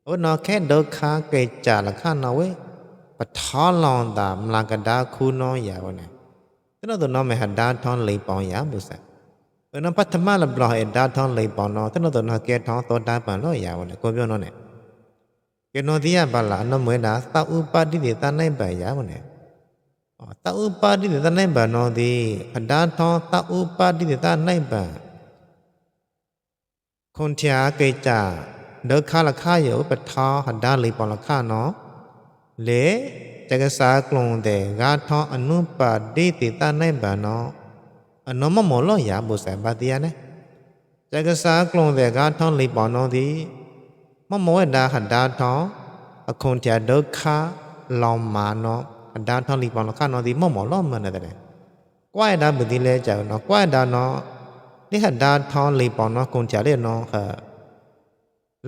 โอ้น้องแค่เด็กข้าเกจาละข้าน้อยเว้ปะท้อลองตามลากระดาคูน้อยยาวเนี่ยแต่เราตัวน้องไม่หัดดาท้องเลยปองยาบุษะน้องพัฒนาละบลอเอ็ดดาท้องเลยปองน้องแต่เราตัวน้องเกท้องตัวดาปันล้อยาวเนี่ยก็เบี้ยน้องเนี่ยเกน้องที่ยาบาลาน้องเหมือนดาตาอุปาดิตาในแบบยาวเนี่ยตาอุปาดิตาในแบบน้องดีหัดดาท้องตาอุปาดิตาในแบบคนที่อาเกจ่าเดินข้าละข้าอยู่ปะท้อหัดดาเลยปองละข้าเนาะเลจักษากลงแต่กาท้ออนุปาดิติตาในบานออนมมลอยาบุษบาติยานะจักษากลงแต่กาท้อลิปอนอดีมมวดาหัดดาท้ออคงจะเดคาลอมมาเนาะหัดดาท้อลิปอนอคานอดีมมลอมันนะแต่กว่าดาบุติเลจาเนาะกว่าดาเนาะนี่หัดดาท้อลิปอนอคงจะเลเนาะ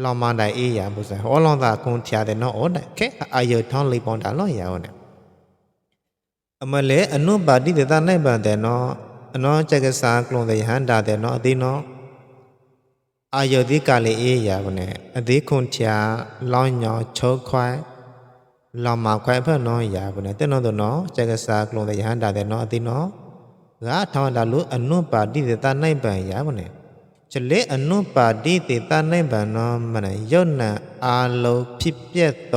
ลองมาได้อีอย่าบุษะโอลองตาคงเทียแต่เนาะโอได้แค่อายุท้องเลยปอนดาล้อยาวเนี่ยอมาเลอนุบาดิตาในบันแต่เนาะเนาะจักษากลงแต่หันดาแต่เนาะอดีเนาะอายุที่กาเลยอีอย่าบุเนี่ยอดีคงเทียลอยหยอโชควายลองมาควายเพื่อน้อยอย่าบุเนี่ยแต่เนาะตัวเนาะจักษากลงแต่หันดาแต่เนาะอดีเนาะกาท้องดาลุอนุบาดิตาในบันอย่าบุเนี่ยจะเลอนุปาดิติตาในบานอมันยนนะอาโลพิเปียโต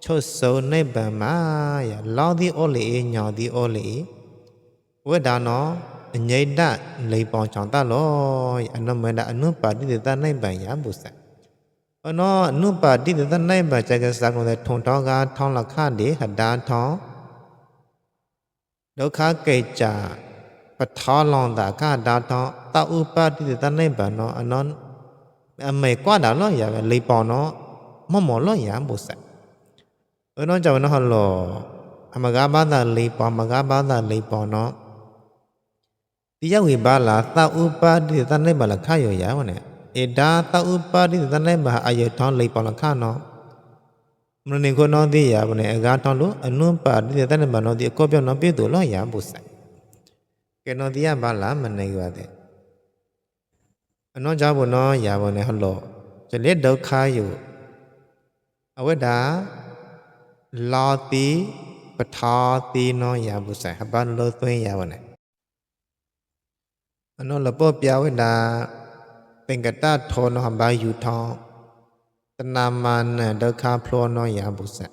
ชดโซในบานมาอย่าลอดีโอลีหยอดีโอลีเวดานอใหญ่ดะเลยปองจองตาลอยอันนั้นมันอนุปาดิติตาในบานยาบุษะอันนอนุปาดิติตาในบานจักสักของแต่ทงท้องกาท้องละข้าเดหัดดาท้องดอกข้าเกจาปะท้อลองตาข้าดาท้อตาอุปาดิตาในบานเนาะอันนั้นไม่กว่าดาล้อยาเลยปอเนาะมล้อยาบุษะน้องเจ้าเนาะฮัลโหลอมกาบาดาเลยปอมกาบาดาเลยปอเนาะติยวิบาลาตาอุปาดิตาในบาละข้าอยู่ยาวเนี่ยเอดาตาอุปาดิตาในบาอายุท้องเลยปอละข้าเนาะมันนี่คนน้องที่ยาวเนี่ยกาท้องรู้อนุปาดิตาในบาน้องที่ก็เปียน้องเปียตัวล้อยาบุษะแกนอที่ยาบาลามันในว่าแต่น้องเจ้าบุญน้องอย่าบุญในฮัลโหลจะเลี้ยดดคาอยู่เอาไว้ด่าลอตี ปทาตีนอยาบุษะหบันโลตัวยาวนะอันนั้นละปอบยาวดาเป็นกะตาโทนหบาอยู่ทองตนามันเดคาพลอนอยาบุษะ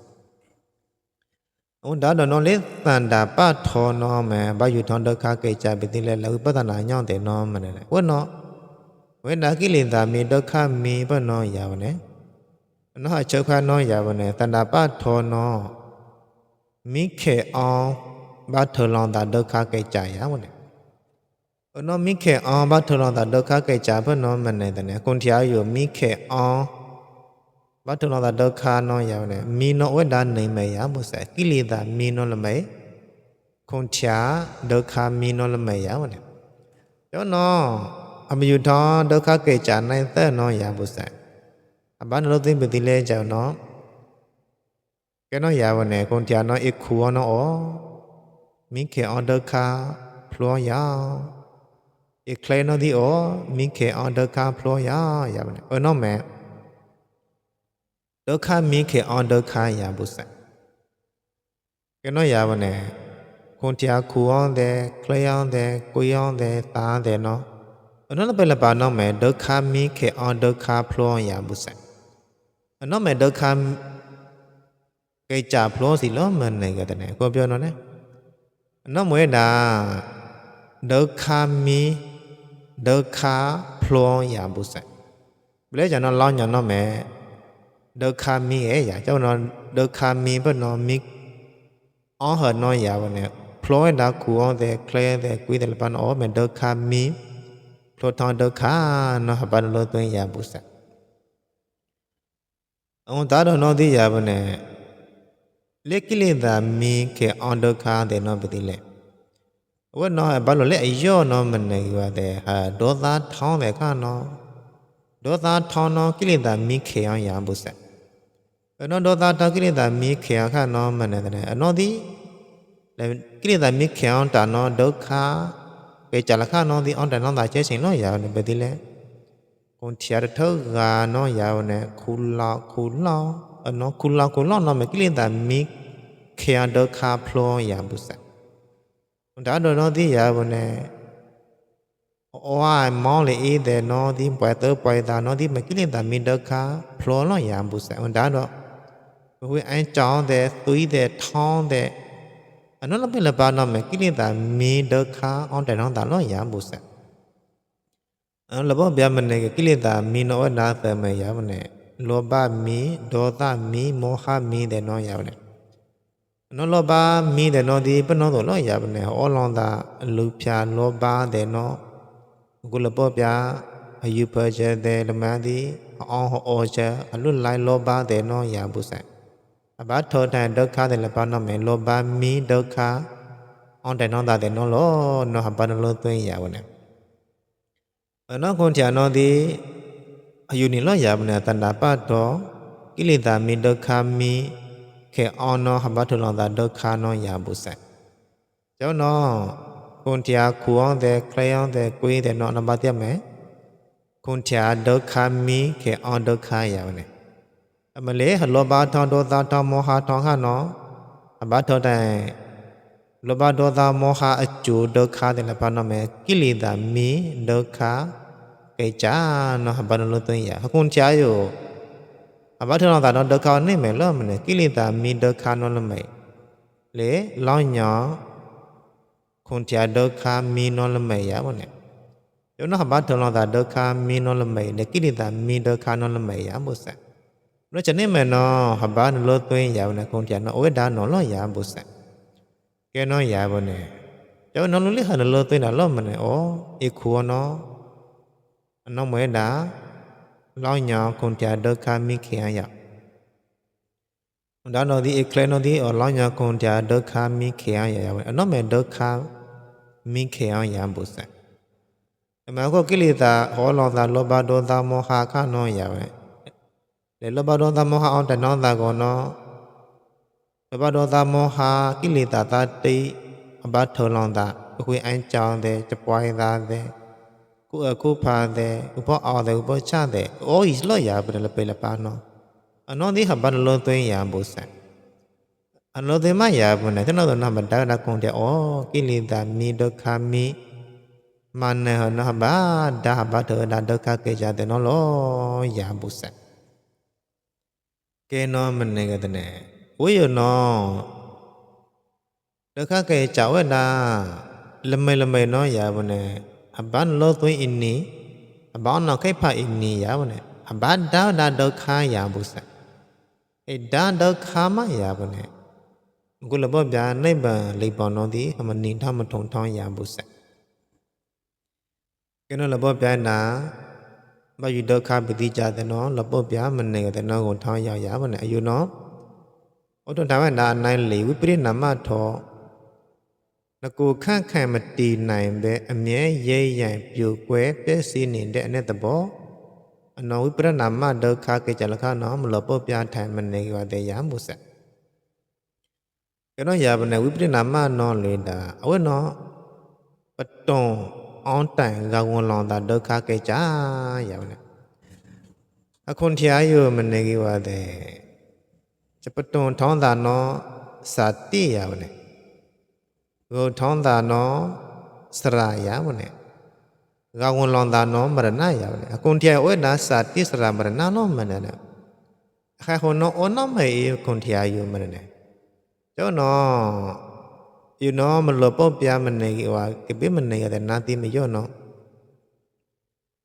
ดาดนเลตันดาปะโทนแม่บาอยู่ทองเดคาเกจาบิติเลละอุปทานาญองเตนอมันนะวะเนาะเวนากิเลสามีเดคามีปะนอยาวนะนะเจ้าคานอยาวนะตันดาปะโทนมิเคออบาทลองตาเดคาเกจายาวนะno mi khe on ba thulon da dokha kai cha pha no man ne tane kun thia yo mi khe on ba thulon da dokha no ya ne mi no weda nei me ya mo sa kileta mi no le me kun thia dokha mi no le me ya ne yo no amyu tho dokha kai cha nai ta no ya mo sa ba no tin bi ti le cha no ke no ya ne kun thia no ikhu no o mi khe on dokha phlo yaอีเคลนอดีโอมีเคออนเดคาพลอยายาบเนอแม่เดคามีเคออนเดคายาบุษะแกนอยาบเนคนที่อาคูออนเดเคลยอนเดกุยอนเดตาเดเนาะอันนั้นเป็นละบานอแม่เดคามีเคออนเดคาพลอยาบุษะอันนั้นแม่เดคาเกจาพลอสิล้อมันเนี่ยก็แต่เนี่ยก็เปียวเนาะเนี่ยอันนั้นมวยดาเดคามีเดคาพลอยาบุษะเบลจันนล้อนนอแม่เดคามีเอยาเจ้านอเดคามีปะนอมิอ๋อหนอยาวเนี่ยพลอยดาคูอเดเคลเดกุยเดลปานอ๋อแม่เดคามีพลอทอนเดคานอบันโลตัวยาบุษะอ๋อตาดอนอดิยาบเนี่ยเลกิเลดามีเคออนเดคาเดนอปติเลว่าน้อยบาลเลยย่อน้อมันเนี่ยว่าแต่โดตาท้องแต่ข้าน้อโดตาท้องน้อกิเลสมีเขียงยามบุษะน้อโดตาท้องกิเลสมีเขียงข้าน้อมันเนี่ยแต่น้อดีแล้วกิเลสมีเขียงตาน้อดกขาไปจัลข้าน้อดีอันแต่น้อตาเจสิงน้อยาวเนี่ยไปดีเลยคนเทียร์เท่ากาน้อยาวเนี่ยคุลาน้อคุลาน้อมันกิเลสมีเขียงดกขาพลอยามบุษะดาโดนอดียาบเนี่ยว่ามองเลยเดนอดีปล่อยเตอปล่อยตานอดีมากิเลสมีเดคาพลอลอยามบุษะดาโดคุยไอ้จองเดตุยเดท้องเดอันนั้นเราเป็นละบานอมกิเลสมีเดคาอันแต่น้องตาลอยามบุษะอันละบ่เบียมันเนี่ยกิเลสมีโนนาเตมยาบเนี่ยโลภะมีโทสะมีโมหะมีเดนอยาบเนี่ยนอโลบามีเดนอดีปนอตโลยาบเนี่ยอลองตาลูพาโลบาเดนอกุลปอบยาอายุเพเจเดลมาดีออโอเจอลุไลโลบาเดนอยาบุษะอบาโทแทนเดคาเดลปานอเมโลบามีเดคาออนแต่นอตาเดนอโลนอหบานโลตัวยาวเนี่ยนอคนที่นอดีอายุนี่โลยาบเนี่ยตันดาปะตอกิเลสมีเดคามีเคออนอหบาทุลองตาเดคานอยาบุษะเจ้านอคนที่อาคูออนเดเคลยอนเดกุยเดนอนบาเตียแม่คนที่อาเดคามีเคออนเดคายาวเนี่ยอเมเลหลบาทองโดตาทองโมหะทองหานอบาทอได้ลบาโดตาโมหะอจูเดคาเดลปานอเมกิเลสมีเดคาเกจานอหบานโลตัวยาคนที่อาอยู่อบาทุลองตาเดคานี่แม่ละมันกิเลสมีเดคานอละแม่เลลอญอคนที่เดคามีนอละแม่ยาบ่เนี่ยยนอหบาทุลองตาเดคามีนอละแม่เลกิเลสมีเดคานอละแม่ยาบ่ซะแล้วจะนี่แม่นอหบานโลตัวยาเนี่ยคนที่นอโอเวดานอลอยาบ่ซะแกนอยาบ่เนี่ยเจ้านอลุลิหะโลตัวยนะลอมันเนี่ยอ๋ออีคัวนออนอมวยดาลอญอคนที่เดคามีเขียงยาดานอดีเอเคลนอดีอลอญอคนที่เดคามีเขียงยาอนอแม่เดคามีเขียงยาบ่ซะแม่ก็กิเลสหอลองตาโลบาโดตาโมหะข้านอยาเลโลบาโดตาโมหะอันแต่นอตาก็นอโลบาโดตาโมหะกิเลสตาติอบาทลองตาคุยไอ้จองเดจะปล่อยตาเดกูพาเดอุปเอาเดอุปชาเดโอ้ยลอยาเป็นละเปละปานออันนั้นที่หบานโลตัวยาบุษะ อโนเตมะยาบุญเนี่ยตนอนะบัดดาคงเตอ๋อกิเลสมีดุขมีมันเนหนะบาดาบาเถดาดุขเกจาเตนอลอยาบุษะเกนอมันเนกะตะเนวิยนอดุขเกจาเวดาละเมละเมนอยาบุญเนี่ยอบันโลตุอินนีอบานอไคพะอินนียาบุญเนี่ยอบาดาดาดุขายาบุษะเอดาดุขามะยาบุญเนี่ยกุลบ่บาในบะลิปอนอติหมนิทามะทงทองยาบุษะเกนอละบ่บานาบายุดุขปิติจาเตนอละบ่บามันเนกะเตนอကိုทองยาบุญเนี่ยอายุนออตตะวะนาในลีวิปริณามะทอนกูข้างแค่มาตีไหนเบอเมียเย่ใหญ่ปิวเกวเปสีนินเดเนตบอนวิปรณามะเดคาเกจลคานอมลปปยาแทนมันเนกวะเตยามุสะกนอยาบเนวิปรณามะนอเลดาอเวนอปะตองออนตันกะวนลอนตาเดคาเกจายาบเนอคนเทียอยู่มันเนกวะเตจะปะตองท้องตานอสาติยาบเนโกท้องตานอสรายาบเนกาวนลอนตานอมรณะยาบเนคนเทียอเวดาสาติสรามรณะนอมันเนคาคนออนอเมอีคนเทียอยู่มันเนเจ้านออยู่นอมันลปปยามันเนกว่าเกบิมันเนกแต่นาติมยอนอ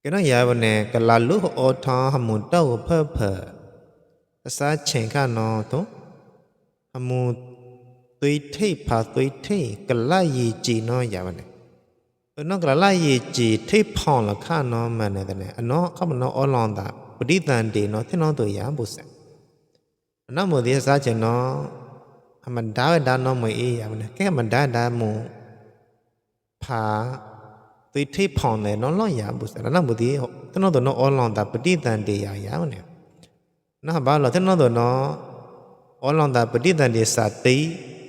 กนอยาบเนกลาลุอทอหมุตอเพเพภาษาเชงคานอตหมุตุยเทพาตุยเทกลายีจีนอยาบเนนอกกลายีจีเทพองละคานอมันเนตเนอนอเข้ามานออลอนตาปฏิตันเดนอเทนอตัวยาบุษะนะโมดิสาเจนอมันดาวดานอมเอยาบเนแค่มันดามูพาตุยเทพองเนนอลอยาบุษะนะโมดิเทนอตัวนออลอนตาปฏิตันเดยายาบเนนะบาลอเทนอตัวนออลอนตาปฏิตันเดสาติ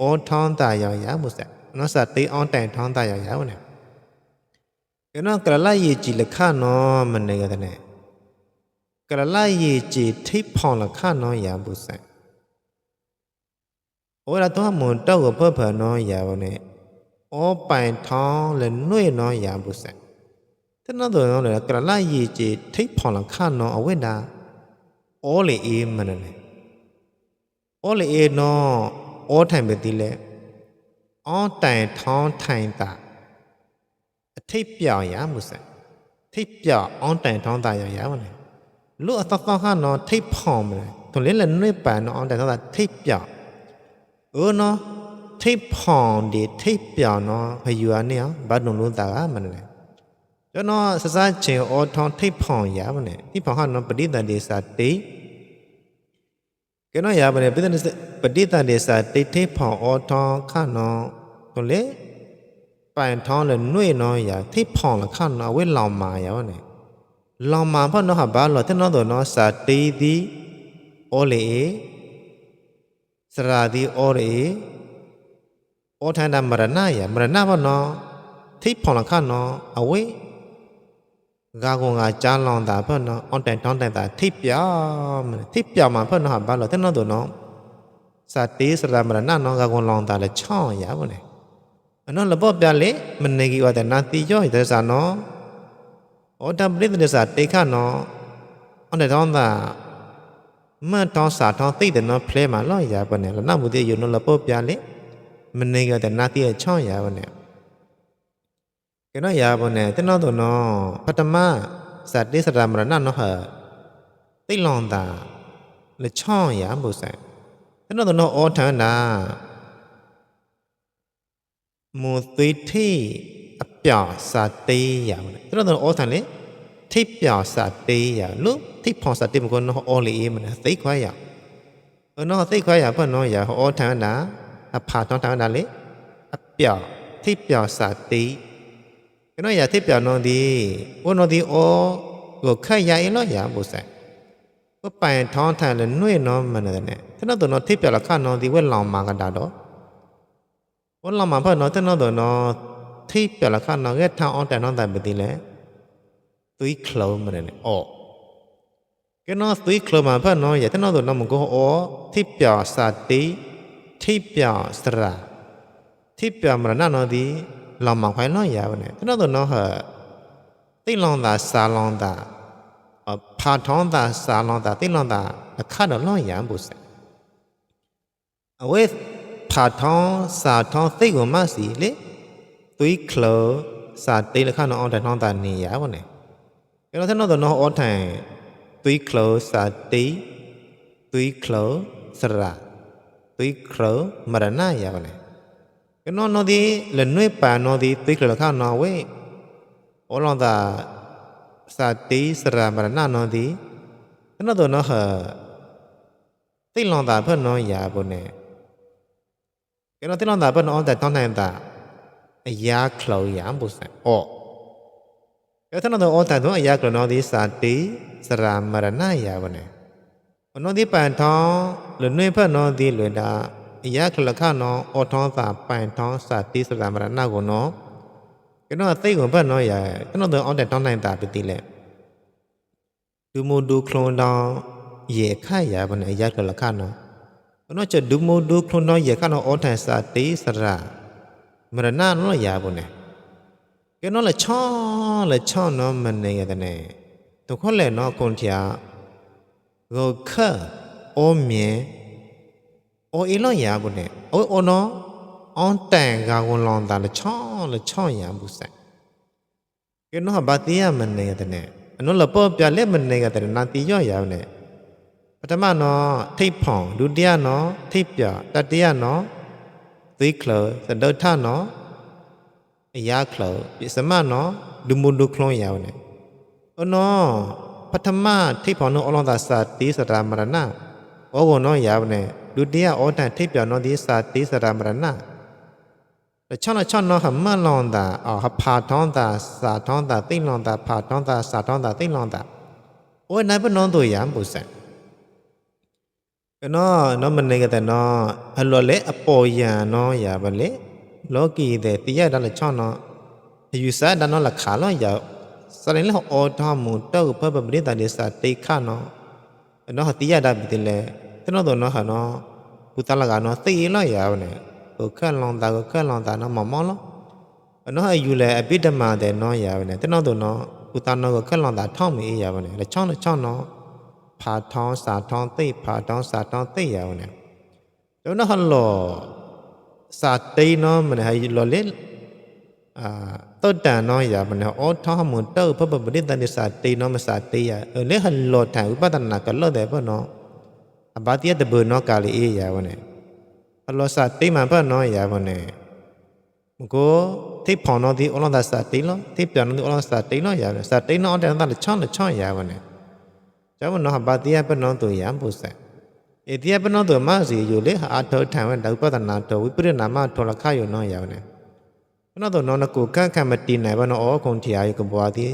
ออทองตายายาบุษะนอสาติออนแต่ทองตายายาบเนกนอกลายีจีละคานอมันเนกะเนกลายีจีทิพองละคานอยาบุษะโอละตัวหมุนเต้ากับเพื่อเผนอยาบเนโอไปทองและนุ่ยนอยาบุษะท่านตัวน้องเลยกลายีจีทิพองละคานอเอาเวดาโอเลเอมันเนโอเลเอนอโอไทยเบติเลออแต่ทองไทยตาทิพยายามุสะทิพยาออนแต่ท้องตายายาวเนี่ยลูกอัตตาข้านอทิพพอมเลยตรงนี้แหละนุ่ยป่านออนแต่ท้องตาทิพยาเนาะทิพพอมดีทิพยาเนาะพยูอันเนี่ยบัดนุลุตามันเลยเจ้าเนาะสะเจออทองทิพพอยามันเนี่ยทิพพอข้านอปฏิตันเดสาติแกเนาะยามันเนี่ยปฏิตันเดสาติทิพพออทองข้านอตรงนี้ไปท้องเลยนุ่ยน้อยอย่าที่พองละขั้นเอาไว้ลองมาอย่างนี้ลองมาเพราะน้องหาบ้านเราที่น้องตัวน้องสาตีดีโอเลสระดีโอเลโอทันดามรณะอย่ามรณะเพราะน้องที่พองละขั้นน้องเอาไว้กากงอาจารย์ลองตาเพราะน้องอันแต่ท้องแต่ตาที่เปียมาเพราะน้องหาบ้านเราที่น้องตัวน้องสาตีสระมรณะน้องกากงลองตาเลยช่องอย่างนี้อันนั้นระบบแบบเละมันในกี่ว่าแต่นาทีย่อยแต่สานอโอ้ดับเบิลแต่สาติข้านออันเดท้องตาเมื่อท้องสาท้องตีแต่นอเพลมาล่อยยาปะเนี่ยแล้วน้ำบุตรอยู่นระบบแบบเละมันในกี่ว่าแต่นาทีช่องยาปะเนี่ยแกน้อยยาปะเนี่ยแต่นอตัวนอพัฒมาสาติสรามรณะนอเหอะตีลองตาเลยช่องยาบุษย์แต่นอตัวนอโอ้ทันดามูตุยที่อเปียสาติอย่างนี้ตรงโอทันเลยที่เปียสาติอย่างลูกที่พอสาติมันก็น้องโอลีมันติควายอย่างน้องติควายอย่างเพื่อนน้องอย่างโอทันนะผ่าท้องทันนั้นเลยอเปียที่เปียสาติก็น้องอย่างที่เปียน้องดีว่าน้องดีโอก็แค่ยาอีน้อยอย่างบุษย์ก็ไปท้องทันเลยนุ่ยน้องมันเนี่ยถ้าน้องตัวน้องที่เปียละข้าน้องดีว่าลองมากันได้ดอกวันเรามาเพื่อนน้องเจ้าน้องตัวน้องที่เปล่าข้าน้องแค่ทางออนแต่น้องแต่ไม่ดีเลยตุยเคลมมันเนี่ยอ๋อแค่น้องตุยเคลมมาเพื่อนน้องอย่าเจ้าน้องตัวน้องมันก็อ๋อที่เปล่าสาติ ทิปยาสระทิปยามรณะนอดีลองมาไว้ลอยาวเนี่ยตัวน้อเหอะติลองตาสาลองตาพาท้องตาสาลองตาติลองตาข้าดลอยาวบุษเอาไว้พาท้องสาท้องติกมาสีเละตุยเคลสาติละข้าน้องแต่ท้องตานี่ยาวเนี่ยแล้วท่านตัวน้ออดแทงตุยเคลสาติตุยเคลสระตุยเคลมรณะยาวเนี่ยก็นอนดีเล่นน้อยป่านอนดีตุยเคลข้านอเว้โอลองตาสาติสระมรณะนอนดีท่านตัวน้อเหอะติลองตาเพื่อนน้อยยาวเนี่ยก็นอนติลองตาเพื่อนน้องแต่ท้องแทนตายาเคลยามบุษอ๋อก็ท่านตัวอ๋อแต่ตัวยาเคลนอนดีสาติสระมรณะยาวเนี่ยนอนดีป่านท้องเล่นน้อยเพื่อนนอนดีเลยดายาเคลข้านออท้องตาป่านท้องสาติสระมรณะကိုနော်ก็นอนติကိုเพื่อนน้อยยาท่านตัวอ๋อแต่ท้องแทนตาไปติแหละดูโมดูโคลนดอเย่ค่ายาบนยาเคลข้านอก็นอจะดูโมดูโคลนดอเย่ข้านออทันสาติสระมรณะน้อยยาบนก็นอละช่อน้อมันเนี่ยแต่เนี่ยตัวคนเลยน้อคนที่ก็ข้าโอเมียโออีลอยาบนเนี่ยโอน้ออันแต่งกาคนลองตาละช่อยาบุษก็นอบาติยามันเนี่ยแต่เนี่ยอันนั้นละปอบยาเล็บมันเนี่ยแต่นาติย่อยาวเนี่ยปฐมนอทิพองดุติยานอทิพยาตติยานอตุยเคลสะดทานอยาเคลปิสมานอดุมุดุคลยาวเนี่ยอนอปฐมทิพองนออลองตาสาติสรามรณะโอโกนอยาวเนี่ยดุติยาออตันทิพยานอดิสาติสรามรณะละช่อนนอหะมะลองตาหะพาท้องตาสาท้องตาติลองตาพาท้องตาสาท้องตาติลองตาโอ้ยนายปนอนตัวยามบุษก็นอมันเนี่ยแต่นอฮัลโหลเลอปอยานอยาบเลโลกีเดติยาดัลช่อนนออยู่ซะดันนอละขาลอยาสรินละออทอมูเตอเพิ่บบริตาดิสาติขานอนอหติยาดาบิติเลตนอตัวนอหานอปุตตะละกานอติลอยาเนี่ยก็เคลองตานอมอมอลอนออายุเลอบิดมาเดนอยาเนี่ยตนอตัวนอปุตตะนอก็เคลองตาท่อมียาเนี่ยละช่อนนอพาท้องสาท้องติพาท้องสาท้องติยาวเนี่ยจนฮัลโหลสาตินอมันให้ลอเลต้นตานอยามันอ๋อท้องมุนเตอร์พระบริตานิสาตินอมสาติยาเลฮัลโหลทางอุปทานกันลอเดพนอบาติยะตะเบนอกาลียาวเนี่ยฮัลโหลสาติมันพนอยาวเนี่ยมก็ที่พอนอที่อลองตาสาติลอที่ปานอที่อลองสาติลอยาวสาตินอแต่ตาช่อนยาวเนี่ยจำนวนบาติยาเป็นนองตัวยามบุษเอติยาเป็นนองตัวมาสิอยู่เลยอาทอทางวันดาวปตนาตัววิปริณามาทอละข้าอยู่น้อยยาวเนี่ยนอตัวนอนกูก้าคำมาตีไหนบ้านอ๋อคงที่อายุกับบัวที่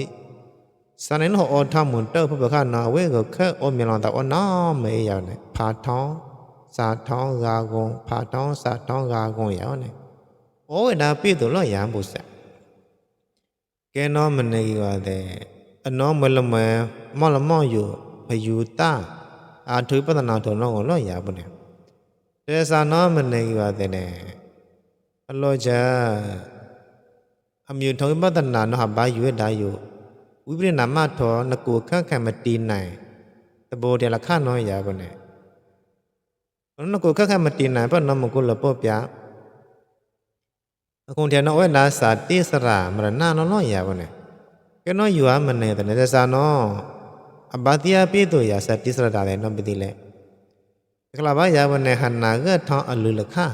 สันนิษฐานอ๋อทำมุนเตอร์พระประคันนาเวก็แค่อ๋อมีลองแต่อ๋อน้อไม่ยาวเนี่ยพาท้องสาท้องกากงพาท้องสาท้องกากงยาวเนี่ยโอ้ยดาปีตัวละยามบุษแกน้อมันในว่าแต่น้องมันละเมมอละมออยู่พยูตาอาทุปตนาตัวน้องลอยาบุเนี่ยแต่สานอมันเนี่ยว่าแต่เนี่ยอโลจาอำยุทงปตนาเนาะบาอยู่ได้อยู่วิปริณามาทอนกูข้างมาตีไหนตะโบเดละข้าน้อยยาบุเนี่ยนกูข้างมาตีไหนเพราะน้องมันกูละปอบยาคงเทียนเอาไว้ดาสาติสระมรณะน้อยยาบุเนี่ยก็น้อยอยู่มันเนี่ยแต่เนี่ยสานออบาติยาปีตัวยาสติสระดาเลยน้องไปดีเลยกลาบายาวันในหันนาเกิดท้องอลือละค่ะ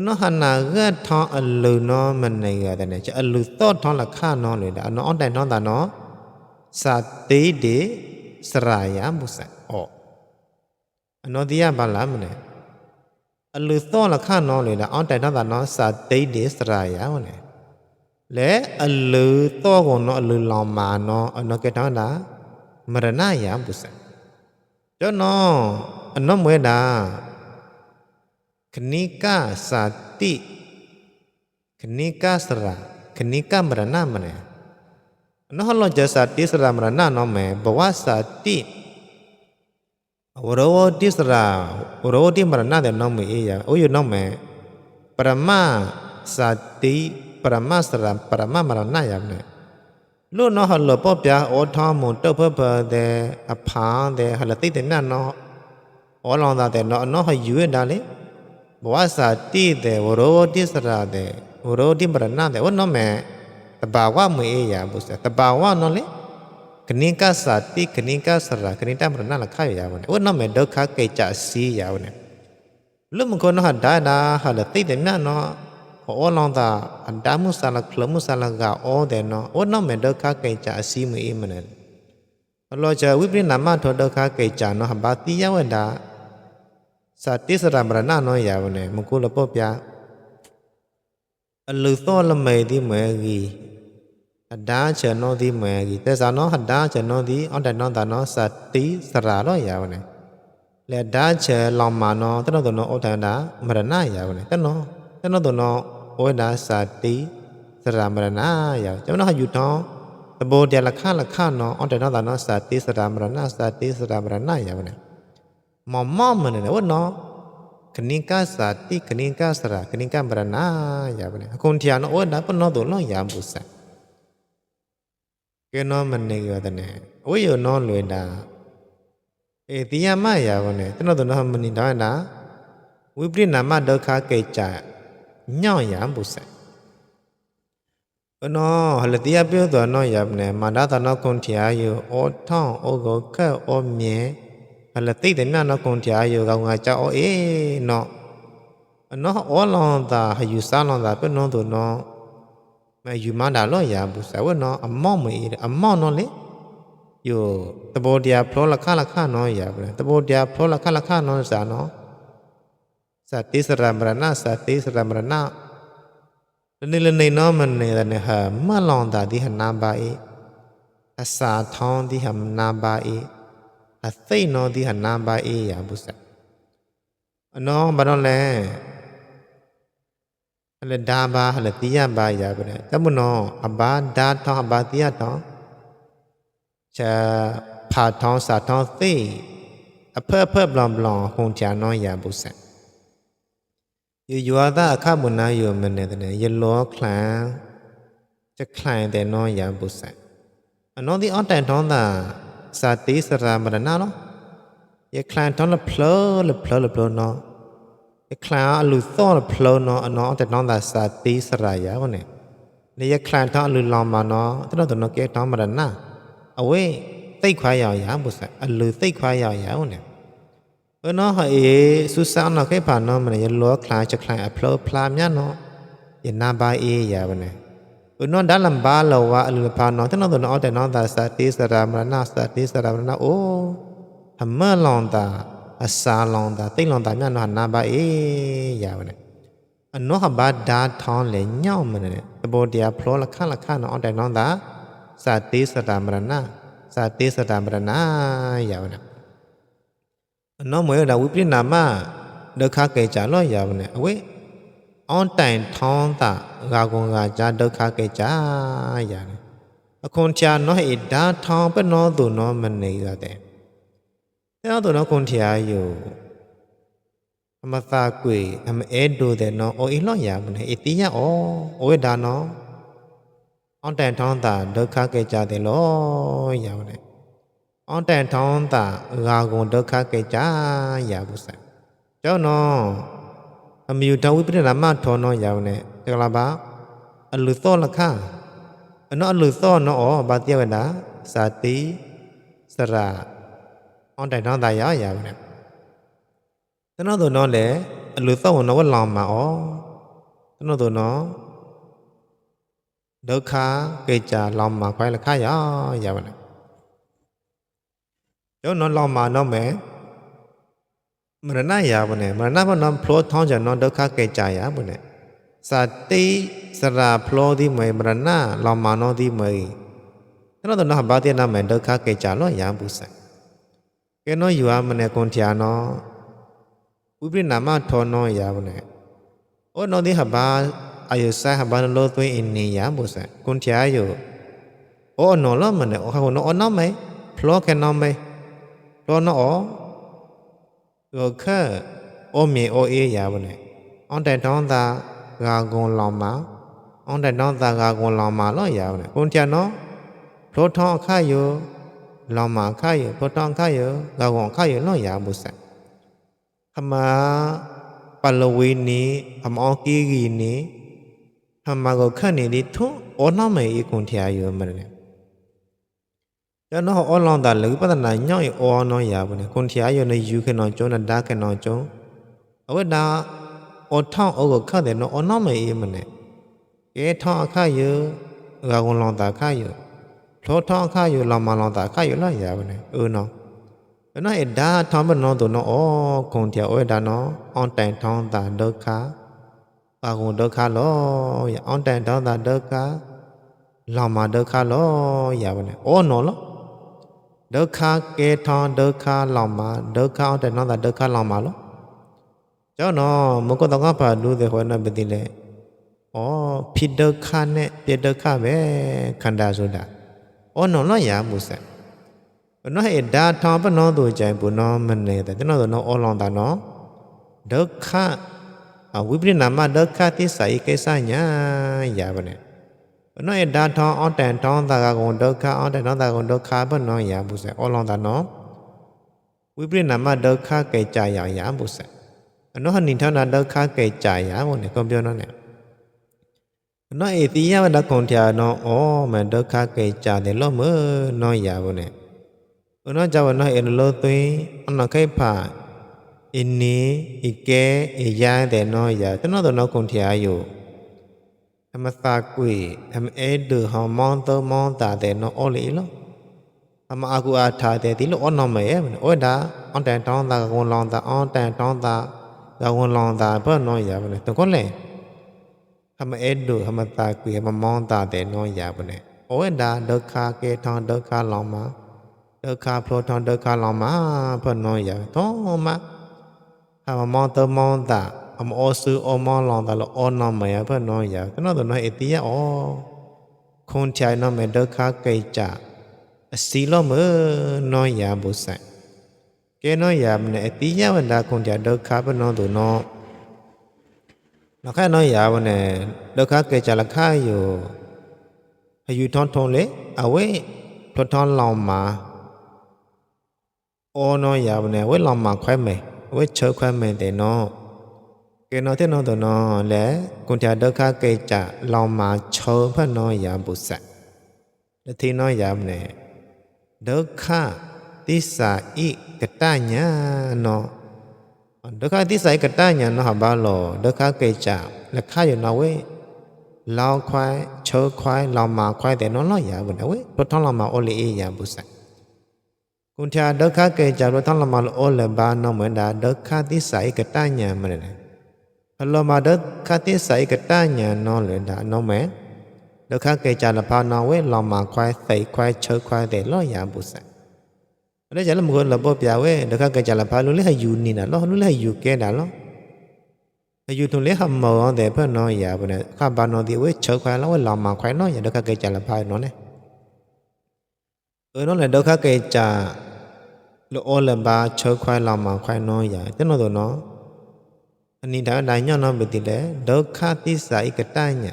น้องหันนาเกิดท้องอลือน้องมันในแต่เนี่ยจะอลือโต้ท้องละค่ะน้องเลยนะน้องแต่น้องตาน้องสติเดสรายาบุษอ๋อน้องที่ยาบาลามันเนี่ยอลือโต้ละค่ะน้องเลยนะน้องแต่น้องตาน้องสติเดสรายาวันเนี่ยและอลือโต้ของน้องอลือลองมาน้องเกิดท้องนะมรณะยามบุษเจ้าน้องน้องเมื่อดาคณิกาสาติคณิกาสระคณิกามรณะมันเนี่ยน้องเราจะสาติสระมรณะน้องแม่บอกว่าสาติ วโรติสระวโรติมรณะแต่น้องมืออย่าโอ้ยน้องแม่ปรมาสัตติปรมาสระปรมามรณะอย่าเนี่ยลูกน้องหันหลบปอบยาโอทอมุนเตอเพื่อเดอภาเดหันติแต่นั่นน้องอ๋อลองตาแต่น้องให้อยู่ได้เลยบอกว่าสัตติเดวโรติสระเดวโรติมรณะแต่ว่าน้องแม่ตบาวว่ามืออย่าบุษตบาวว่าน้องเลยคณิกาสัตติคณิกาสระคณิตามรณะละข้าอย่าวันว่าน้องแม่ดอกข้าเกจสีอย่าวันลูกมันคนหันได้นะหันติแต่นั่นน้องโอ้ลองตาอันดามุสาลคลมุสาลกาโอเดนโอ้น้องแม่ดอกข้าเกจสีมือมันเราจะวิปริณามาทอดอกข้าเกจน้องบาติยาวันดาสัตติสระมรณะน้อยอย่าวันมันกูละปอบยาอันลุโตละเมดีเมกีหัดดาเชนอดีเมกีแต่สานอหัดดาเชนอดีอันแต่นอตานอสัตติสระน้อยอย่าวันและดาเชลอมมานอตนอตนอโอทันดามรณะอย่าวันตนอตนอโอดาสัตติสระมรณะอย่าจำนออยู่ทอตโบเดียละข้านออันแต่นอตานอสัตติสระมรณะสัตติสระมรณะอย่าวันมอมมันเนี่ยว่านอคณิกาสัตติคณิกาสระคณิกามรณะอย่าวันคนที่อ่านโอดาปนอตัวน้อยอย่าบุษเกนอมันเนี่ยอยู่แต่เนี่ยโอ้ยนอลวยดาติยามายาวันเนี่ยตนอตัวนอมันนี่ดานะวิปริณามะดอกขาเกจาญ่อยามบุษนอหลติยาเปียวตัวนอยามเนี่ยมาดาตนอคนที่อายุโอท่องโอโกแค่โอเมียหลติแต่นั่นนอคนที่อายุกงาจาโอเนาะนอโอลองตาหยุสาลองตาเป็นนอตัวนอมาอยู่มาดาลอยามบุษว่านออมอมอมอนอเลยอยู่ตะโบเดียพลละค่าน้อยอย่าตะโบเดียพลละค่าน้อยสาเนาะสัตติสระมรณะสัตติสระมรณะละนี่เนาะมันเนี่ยฮะมาลองตาที่หันนาบาอีอาสาทองที่หันนาบาอีอาเซนอที่หันนาบาอีอย่าบุษน้องบ้านแลอะไรดาบาอะไรติยาบาอย่าบุเนี่ยแต่มุนออบาดาทองอบาติยาทองจะผ่าทองสาทองตีเพื่อบลอมคงจะน้อยอย่าบุษอยู่ว่าถ้าข้าบุญนาอยู่มันเนี่ยยันล้อคลาจะคลายแต่น้อยอย่าบุษน้องที่อ้อนแต่ท้องตาสาติสระมรณะเนาะอย่าคลายท้องละเพลเนาะอย่าคลายลุซ้อละเพลเนาะน้องแต่น้องตาสาติสระอย่าวันเนี่ยอย่าคลายท้องลุลอมมาเนาะถ้าเราตัวน้องเกท้องมรณะเอาไว้သိခွာရအောင်บุษအလူသိခွာရအောင်เนี่ยเนาะสุสานเนาะแค่ผ่านเนาะมันจะล้อคลายจะคลายอัพโหลดพลามเนี่ยเนาะอย่านาบาอย่าวันเนี่ยเนาะด้านลำบากเราว่าอลูผ่านเนาะถ้าเนาะตัวเนาะแต่เนาะตาสัตติสระมรณะสัตติสระมรณะโอ้ทำเมื่อลองตาอาสาลองตาติลองตาเนี่ยเนาะนาบาอย่าวันเนี่ยเนาะบาดาทองเลยเงามันเนี่ยตะโบเดียพลละค่าเนาะแต่เนาะตาสัตติสระมรณะสัตติสระมรณะอย่าวันเนี่ยน้องมวยเราวิปริณามะดอกขาเกจาล้อยอย่าวันเนี่ยเว้ยออนแต่งท้องตากากงกาจาดอกขาเกจาอย่าเนี่ยคนที่น้อยดาทองเป็นน้องตัวน้องมันเนี่ยแต่แล้วตัวน้องคนที่อยู่มาตากุยทำดูแต่น้องโอ้ยล้อยอย่าวันเนี่ยติยาโอ้ยดาน้องออนแต่งท้องตาดอกขาเกจาแต่ล้อยอย่าวันเนี่ยออนแต่ท้องตากากงดอกขาเกจาอย่าบุษเจ้าน้อมีอยู่ดาวิปริณามะทอน้อยอย่าเนี่ยจักลาบาอลุซ้อละค่าเนาะอลุซ้อเนาะบาเตียวดาสัตติสระออนแต่ท้องตาอย่าเนี่ยตนอตัวน้อแหละอลุซ้อเนาะว่าลอมมาตนอตัวน้อดอกขาเกจาลอมมาควายละค่าอย่าเนี่ยเจ้าน้องลองมาน้องแม่มรณะยาบเนี่ยมรณะพน้องพลอท้องจากน้องดอกขาเกจายาบเนี่ยสัตติสระพลอที่เมมรณะลองมาน้องที่เมถ้าเราตัวน้องบาดเจ็บน้ำเมดอกขาเกจาล้อยาบุษแกน้องอยู่มันเนี่ยคนที่น้องวิปริณามะทอน้อยยาบเนี่ยโอ้น้องที่หับบาอายุใส่หับบาโลตัวอินนี่ยาบุษคนที่อายุโอ้น้องล้อมันเนี่ยโอ้เขาน้องน้องไหมพลอแค่น้องไหมรอเนาะ ก็แค่โอเมโอเอยาบ่เนี่ยออนแต่ท้องตากากงลองมาออนแต่ท้องตากากงลองมาล้อยาบ่เนี่ยคนเทียนเนาะโพลท้องค่าอยู่ลองมาค่าอยู่โพลท้องค่าอยู่กากงค่าอยู่ล้อยาบ่สัขมาปะละวีนี้ขมาออกีกีนี้ขมาก็แค่นี้ดิทุออนไม่อีคนเทียอยู่มันเนี่ยจะน้อออนลองตาเลยปัตนาย่อยออนอยาบ่เนี่ยคนเทียอยู่ในยูแค่นอนจนดาแค่นอนจนเอาไว้ดาออท่องเอาก็ค่าแต่เนาะออนไม่อีมันเนี่ยเอท่องค่าอยู่กากงลองตาค่าอยู่โพลท้องค่าอยู่ลองมาลองตาค่าอยู่ล้อยาบ่เนี่ยเนาะnó ấy đã thằng bên nó tụi nó con theo ấy đã nó on tèn thằng ta đỡ khá và cũng đỡ khá lo on tèn thằng ta đỡ khá làm mà đỡ khá lo vậy này nó lo đỡ khá cái thằng đỡ khá làm mà đỡ khá on tèn thằng ta đỡ khá làm mà lo cho nó một cái thằng phảiดูđể hỏi nó bên đây phi đỡ khá nè phi đỡ khá về khăn đa rồi đã nó lo vậy bù sa nó hệ đa thọ bên nó tụi chạy bù nó mình này tại nó tụi nó ô lòng ta nó đỡ khá quý vị nằm mà đỡ khá tí xảy cái sai nhá dạ bên này nó hệ đa thọ ở đèn thọ ta còn đỡ khá ở đèn nó ta còn đỡ khá bên nó dạ bù sa ô lòng ta nó quý vị nằm mà đỡ khá cái chạy dạ bù sa nó hình như thế nào đỡ khá cái chạy dạ bù này con biết nó này nó hệ tí á đã còn theo nó mà đỡ khá cái chạy để lo mơ nó dạ bù này nó cho nó in lô tuy nó cái phà in ní ike iya để nó giờ cho nó tụi nó cùng theoอยู่mà ta quỷ đưa họ mong ta để nó ô lý lắm mà aku thà để tí lúc nó mày ôi đã on đèn tròn ta còn lòng ta on đèn tròn ta còn lòng ta bớt nó giờ này tôi có lẽ mà đưa mà ta quỷ mà mong ta để nó giờ này ôi đã đỡ khá cái thằng đỡ khá lòng mà đỡ khá phô thằng đỡ khá lòng mà bớt nó giờ thôi mà mà mong ta mà ô sư ô mong lòng ta là ô nó mày bớt nó giờ cái nó tụi nó ít tí không chạy nó mày đỡ khá cây trả xí lo mơ nói ya bố sạch cái nói ya này tí nhá mình đã không chạy đỡ khá bên nó tụi nó khai nói ya này đỡ khá cây trả là kháอยู่hayอยู่thon lấy ấy thon lòng mà ô nói ya này với lòng mà khoái mày với chơi khoái mày để nó cái nói thế nó tụi nó lẽ không chạy đỡ khá cây trả lòng mà chơi phải nói ya bố sạch thì nói ya này đỡ khá tí xa ý cái ta nhá nó đỡ khá tí xa ý cái ta nhá nó hả bao lò đỡ khá cây chả là kháอยู่nó ấy lao khoai chớ khoai lao mà khoai để nó lo giả vẫn ấy rồi thằng lao mà ô lì giả bù sạch cũng theo đỡ khá cây chả rồi thằng lao mà ô lì ba nó mới đã đỡ khá tí xa ý cái ta nhá mà này lao mà đỡ khá tí xa ý cái ta nhá nó lại đã nó mẹ đỡ khá cây trà là bao nào ấy lòng mà khoai thấy khoai chơi khoai để lo ya bù sa đấy chả là một người là bố bia ấy đỡ khá cây trà là bao lúc lấy hay dù nè lo lúc lấy hay dù kia đã lo hay dù thùng lấy hầm mờ để bao nó ya bù này khá bao nó thì ấy chơi khoai lo ấy lòng mà khoai nó ya đỡ khá cây trà là bao nó này nó là đỡ khá cây trà lo ô là ba chơi khoai lòng mà khoai nó ya thế nó rồi nó anh đi đã đại nhau nó bị tỷ lệ đỡ khá tí sai cái tai nhỉ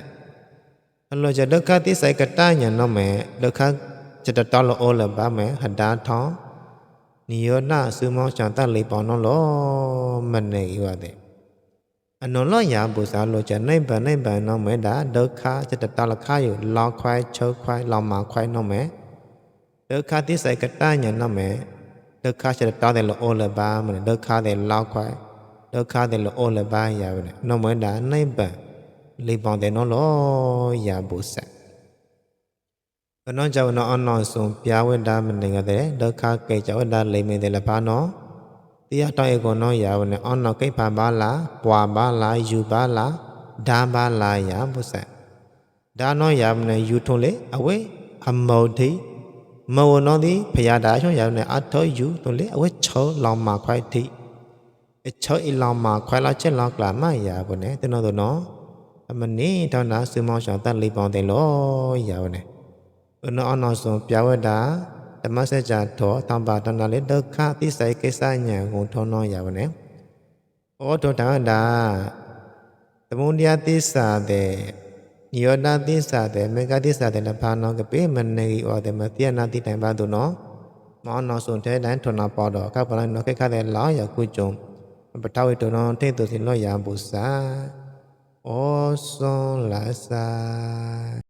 lo cho đỡ khá tí sai cái tai nhỉ nó mẹ đỡ khá cho ta to là ô là ba mẹ hành đá thó nhiều na sư mong chẳng ta lấy bỏ nó lo mình này vậy đấy anh nó lo nhà bù sa lo cho nên bà nó mẹ đã đỡ khá cho ta to là kháอยู่lo khoai chơi khoai lo mà khoai nó mẹ đỡ khá tí sai cái tai nhỉ nó mẹ đỡ khá cho ta to để là ô là ba mình đỡ khá để lo khoai đỡ khá để là ô là ba vậy nó mẹ đã nên bà lấy bỏ để nó lo ya bù sa nó cho nó ăn nó xuống bia với đa mình đừng có thế đỡ khá cây cháu đa lấy mình để là ba nó tia tao của nó ya này ăn nó cái ba lá quả ba lá yu ba lá đa ba lá ya bù sa đa nó ya này yu thôn lấy ấy hầm màu thì màu nó đi phải ya đã cho ya này ăn thôi yu thôn lấy ấy chớ lòng mà khoai thì chớ lòng mà khoai lá chết lòng cả mà ya bù này thế nó tụi nó mình ní thằng đã sư mong chẳng ta lấy bỏ để lo giàu này nó ăn nó xuống béo đá ဓမ္မစကြာထောသံပါတနာလေဒုက္ခသစ္စာကိစ္စညာကိုထောနောရပါနဲ့ဩထောတန္တာသမုဒယသစ္စာတဲ့နိရောဓသစ္စာတဲ့မေဃသစ္စာတဲ့လဘာနောကပေမနေဩတဲ့မတိယနာတိတိုင်ပါသူနောမောနောစွန်တဲ့တန်ထောနာပေါ်တော့ကပလနောခိခတဲ့လောင်းရခုကြုံပထဝီတောနောတိတ်သူစီလောရဘူးစာဩစွန်လာစာ